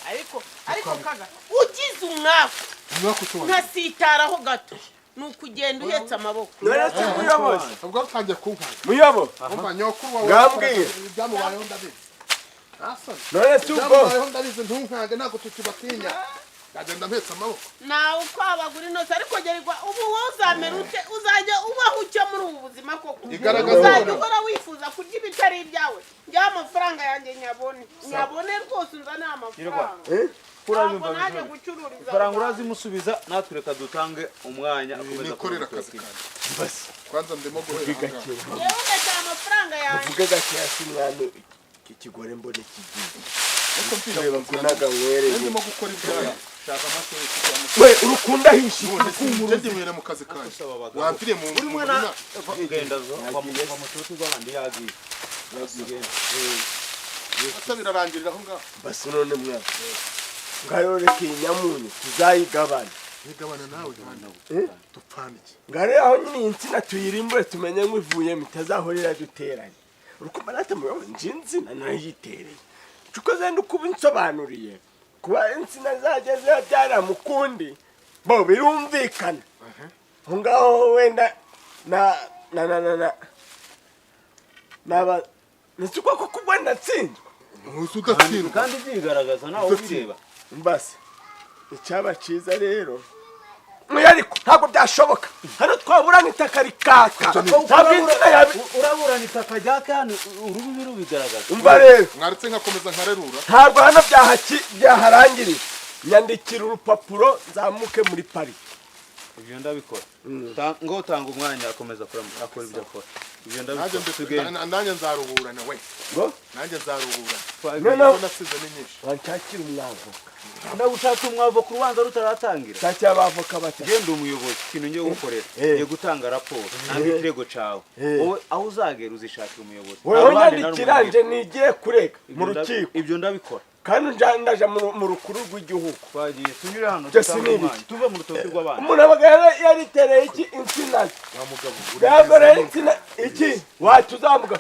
Speaker 2: Ariko kaga, ugize umwaku
Speaker 5: Umwaka utoye.
Speaker 2: nkasitaraho gato, ni ukugenda uhetse amaboko.
Speaker 1: None se muyobozi,
Speaker 5: Ubwo utangiye kunkanga.
Speaker 1: muyobo,
Speaker 5: Umva nyokuru wawe.
Speaker 1: Ngambwiye.
Speaker 5: Ibyamubayeho ndabizi. Ntasoni.
Speaker 1: None se ubwo
Speaker 5: Ibyamubayeho ndabizi, ntunkange, ntabwo tukibatinya. Ndagenda mpetse amaboko.
Speaker 2: Nawe uko abagura intoki, ariko gerwa ubu wowe uzamera ute? Uzajya ubaho utya muri ubu buzima koko?
Speaker 5: Igaragaza
Speaker 2: Uzajya
Speaker 5: ubona.
Speaker 2: uhora wifuza kurya ibitari ibyawe? Njyewe amafaranga yanjye nyabone, nyabone rwose, unzane amafaranga.
Speaker 6: Urabyumva,
Speaker 2: Ntabwo naje
Speaker 6: Bijuru?
Speaker 2: gucururiza
Speaker 6: Ifaranga
Speaker 2: abantu.
Speaker 6: urazimusubiza, natwe reka dutange umwanya akomeza
Speaker 5: Nikorera
Speaker 6: kureba
Speaker 5: akazi
Speaker 6: urutoki.
Speaker 5: kanjye.
Speaker 1: Basi.
Speaker 5: Kwanza ndimo guhera
Speaker 1: Vuge
Speaker 5: ahangaha.
Speaker 1: gake.
Speaker 2: Njyewe ndashaka amafaranga yanjye.
Speaker 1: Vuge gakeya si mwami, iki kigore mbone kigiye.
Speaker 5: Ariko mvira
Speaker 1: Reba
Speaker 5: mu nzira
Speaker 1: kunaga nkwereye.
Speaker 5: ndimo gukora ibyanjye.
Speaker 6: Shaka amashuri kuko
Speaker 1: We urukunda hishi.
Speaker 5: None se njye ndinywera mu kazi kanjye.
Speaker 6: Gusaba abagabo.
Speaker 5: Wamviriye mu
Speaker 6: Uri mwana
Speaker 5: murima.
Speaker 6: genda zo wa mututu rw'abandi yagiye. Tugende.
Speaker 5: Asa birarangirira aho ngaho.
Speaker 1: Basi none mwana. Ngaho reka iyi nyamunyu tuzayigabana.
Speaker 5: Nigabana nawe kandi. Dupfana iki?
Speaker 1: Ngaho aho nyine iyi nsina tuyirimbure, tumenye ngo ivuyemo itazahora iraduteranya. Urukumva nate muyobozi, nje insina narayitereye. Cuko zenda uko ubinsobanuriye. Kuba insina zajya zibyara mu kundi, bo birumvikana. Aho ngaho wenda na na na na na naba nzi ko koko ubwo natsinzwe.
Speaker 5: Ntuzi udatsindwa.
Speaker 6: Kandi byigaragaza nawe ubireba.
Speaker 1: Mbase icyaba cyiza rero. Oya, ariko ntabwo byashoboka, hano twaburana itaka rikaka, ntabwo insina yabi.
Speaker 6: Uraburana itaka rya kane, urubibi rubigaragaza.
Speaker 1: Umva rero.
Speaker 5: Mwaretse nkakomeza nkarerura.
Speaker 1: Ntabwo hano byaharangiriye. Nyandikira urupapuro nzamuke muri pariki.
Speaker 6: Ibyo ndabikora. Ngo tanga umwanya akomeza akora ibyo akora. Ibyo
Speaker 5: Nanjye
Speaker 6: ndabikora. Tugende.
Speaker 5: nanjye nzaruburana we.
Speaker 1: Ngo
Speaker 5: Nanjye nzaruburana.
Speaker 1: Noneho
Speaker 5: Kuko nasize ni nyinshi.
Speaker 1: wanshakira umwavoka.
Speaker 6: Ndagushaka umwavo ku rubanza rutaratangira.
Speaker 1: Nshakira abavoka batatu.
Speaker 6: Genda umuyobozi, ikintu ngiye gukorera, ngiye gutanga raporo, nanga ikirego cawe. Wowe aho uzagera uzishakira umuyobozi.
Speaker 1: Wowe
Speaker 6: Nta ruhande na rumwe
Speaker 1: nyandikira
Speaker 6: ngira.
Speaker 1: nje nigiye kurega mu rukiko.
Speaker 6: Ibyo ndabikora.
Speaker 1: Kandi ndaja mu rukuru rw'igihugu.
Speaker 6: Twagiye tunyure hano,
Speaker 1: Ibyo si
Speaker 6: dutange
Speaker 1: ni ibiki.
Speaker 6: umwanya tuve mu rutoki rw'abandi.
Speaker 1: Umuntu abaga yaritereye iki insina ze.
Speaker 5: Wa mugabo.
Speaker 1: Ntabwo rero insina iki watuzamuka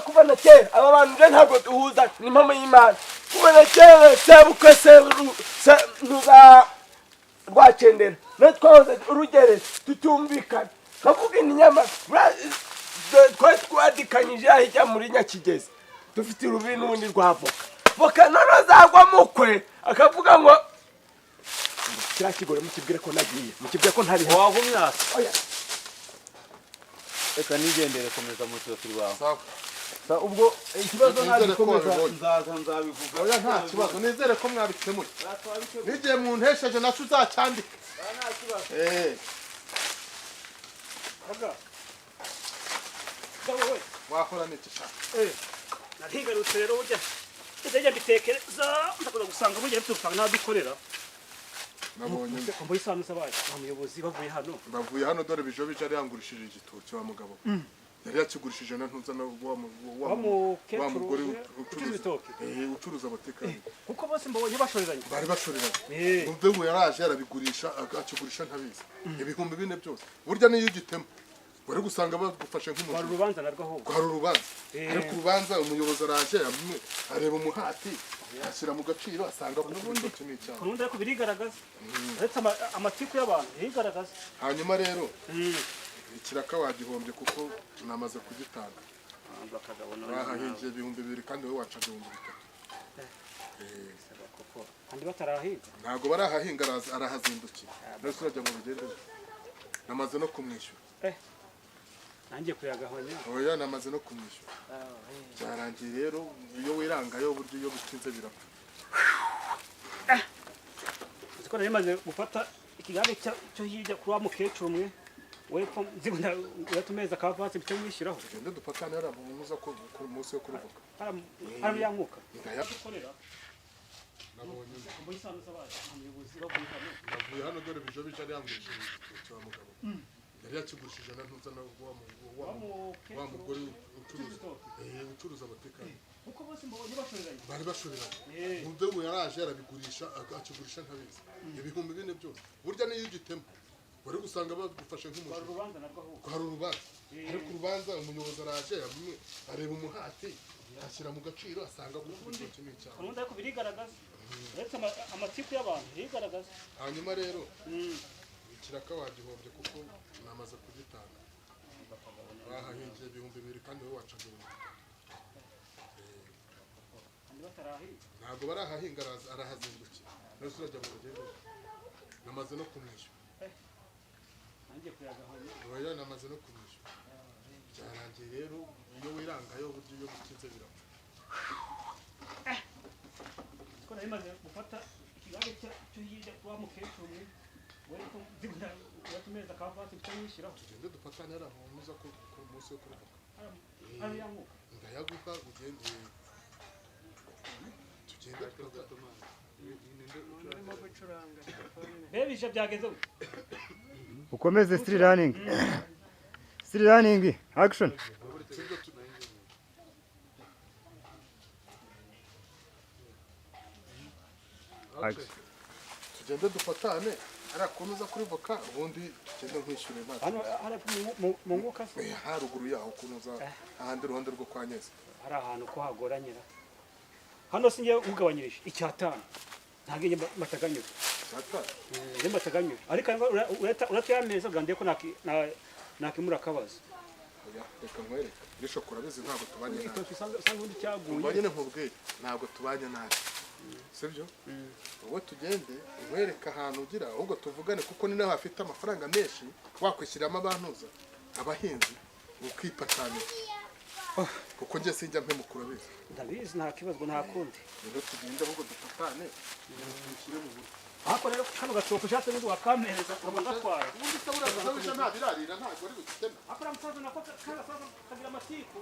Speaker 1: kuva na kera, aba bantu rero ntabwo duhuza, ni impamo y'Imana. Kuva na kera sebukwe ntuza rwacendera no twahoze urugere tutumvikana, nkavuga inyama twari twadikanyije ahijya muri Nyakigezi, dufite urubi n'ubundi rwa voka voka, noneho zagwa mukwe akavuga ngo kiriya kigore mukibwire ko nagiye, mukibwire ko ntari hano.
Speaker 6: Wagumyasa.
Speaker 1: Oya.
Speaker 6: Reka nigendere, komeza mu rutoki rwawe.
Speaker 5: Sawa.
Speaker 6: Ubwo ikibazo
Speaker 5: Nizere ko
Speaker 6: ntagikomeza
Speaker 5: wabibonye.
Speaker 6: nzaza nzabivuga.
Speaker 5: Oya nta kibazo, nizere ko mwabikemuye. N'igihe muntesheje nacyo uzacyandike.
Speaker 4: Kaga. Kaga we.
Speaker 5: Wakora n'iki shaka?
Speaker 4: Narigarutse rero burya. Ndajya mbitekereza ndakuza gusanga burya mfite udufaranga n'adukorera.
Speaker 5: Nabonye
Speaker 4: Ngo isano zabaye. Umuyobozi bavuye hano.
Speaker 5: Bavuye hano, dore Bijobije yari yangurishije igitoki wa mugabo. Yari yakigurishije na ntuza na wa
Speaker 4: Wa mukecuru
Speaker 5: wa mugore
Speaker 4: ucuruza ibitoki.
Speaker 5: Ucuruza botike.
Speaker 4: Kuko bose mbabonye bashoreranye.
Speaker 5: Bari bashoreranye. Umve ngo yaraje arabigurisha, akigurisha ntabizi. 4000 byose. Burya niyo ugitema wari gusanga bagufashe
Speaker 4: Rwari
Speaker 5: nk'umujura.
Speaker 4: urubanza narwo ahubwo.
Speaker 5: Rwari urubanza. Ariko urubanza umuyobozi araje areba umuhati ashyira mu gaciro, asanga ko ibitoki ni icyaha.
Speaker 4: Kurundi ariko birigaragaza. Uretse amatiku y'abantu birigaragaza.
Speaker 5: Hanyuma rero ikiraka wagihombye kuko namaze kugitanga. Bahahingiye 2000 kandi wowe wacaga 3000.
Speaker 4: Andi batarahinga.
Speaker 5: Ntabwo barahahinga, arahazindukira. None se urajya ngo bigende bite? Namaze no kumwishyura.
Speaker 4: Nanjye kuyagabanya.
Speaker 5: Oya, namaze no kumwishyura, byarangiye. Rero iyo wirangayo, buryo iyo bitinze birapfa.
Speaker 4: Uzi ko nari maze gufata ikigare cyo hirya kuri wa mukecuru umwe wepfo, nzi ngo uratumeza akavasi icyo mwishyuraho.
Speaker 5: Tugende dupatane hariya mu muza ku munsi wo kuruvuga.
Speaker 4: Hariya yankuka.
Speaker 5: Ndaya
Speaker 4: Dukorera.
Speaker 5: Nabonye.
Speaker 4: Mbonye isano z'abaye umuyobozi bavuye hano.
Speaker 5: Navuye hano, dore bijo bija yangurishije igitoki wa mugabo yari yakigurishije na ntuza na wa mugore ucuruza, ucuruza amateka.
Speaker 4: Kuko bose mbonye bashoreranye.
Speaker 5: Bari bashoreranye. Umudogo yaraje arabigurisha, akigurisha ntabizi, 4000 byose. Burya niyo ugitema wari gusanga bagufashe nk'umujura.
Speaker 4: Urubanza narwo ahubwo.
Speaker 5: Hari urubanza, ariko urubanza umuyobozi araje areba umuhati ashyira mu gaciro, asanga kuko igitoki ni icyawe.
Speaker 4: Ubundi ariko birigaragaza, uretse amatiku y'abantu birigaragaza.
Speaker 5: Hanyuma rero ikiraka wagihombye kuko namaze kugitanga. Bahahingiye 2000 kandi wowe wacaga 3000.
Speaker 4: Andi batarahinga.
Speaker 5: Ntabwo barahahinga, arahazindukira. None se urajya ngo bigende bite? Namaze no kumwishyura.
Speaker 4: Nanjye kuyagabanya.
Speaker 5: Oya, namaze no kumwishyura, byarangiye. Rero iyo wirangayo, buryo iyo bitinze birapfa.
Speaker 4: Uzi ko nari maze gufata ikigare cyo hirya kuri wa mukecuru umwe wepfo, nzi ngo uratumeza akavasi icyo mwishyuraho.
Speaker 5: Tugende dupatane hariya mu muza ku munsi wo kuruvuga.
Speaker 4: Hariya yankuka.
Speaker 5: Ndayaguha, ugende, tugende dupatane.
Speaker 4: Bebije byagenze gute?
Speaker 9: Ukomeze, still running, still running, action.
Speaker 5: Sibyo
Speaker 9: Action.
Speaker 5: Tugende dufatane hariya kuntu uza kuri voka, ubundi tugende nkwishyure nta
Speaker 4: Hano hariya mu nkuka se?
Speaker 5: Haruguru yaho ukuntu uza ahandi iruhande rwo kwa Nyezi.
Speaker 4: Hari ahantu ko hagoranyira hano, sinjye ugabanyirije icyatanu, ntabwo njye mbataganyura.
Speaker 5: Cyatanu?
Speaker 4: Njye mbataganyura, ariko urata yameza bwa ko nakemura akabazo.
Speaker 5: Oya, reka nkwereke bisho, urabizi ntabwo tubanye nabi.
Speaker 4: Igitoki usanga ubundi cyaguye.
Speaker 5: Umva nyine nkubwire, ntabwo tubanye nabi, sibyo? Wowe tugende nkwereke ahantu ugira, ahubwo tuvugane, kuko ni naho hafite amafaranga menshi, wakwishyiramo abantuza abahinzi ukipatanira, kuko njye sinjya mpemuka, urabizi.
Speaker 4: Ndabizi, nta kibazo, nta kundi.
Speaker 5: Rero tugende ahubwo dufatane, tubishyire mu buryo.
Speaker 4: Ariko rero kano gatoki ushatse n'undi wakampereza ukaba gatwara.
Speaker 5: Ubundi se buriya ntabirarira, ntabwo ari bugiteme.
Speaker 4: Akora musaza nako kagasaza kagira amatiku.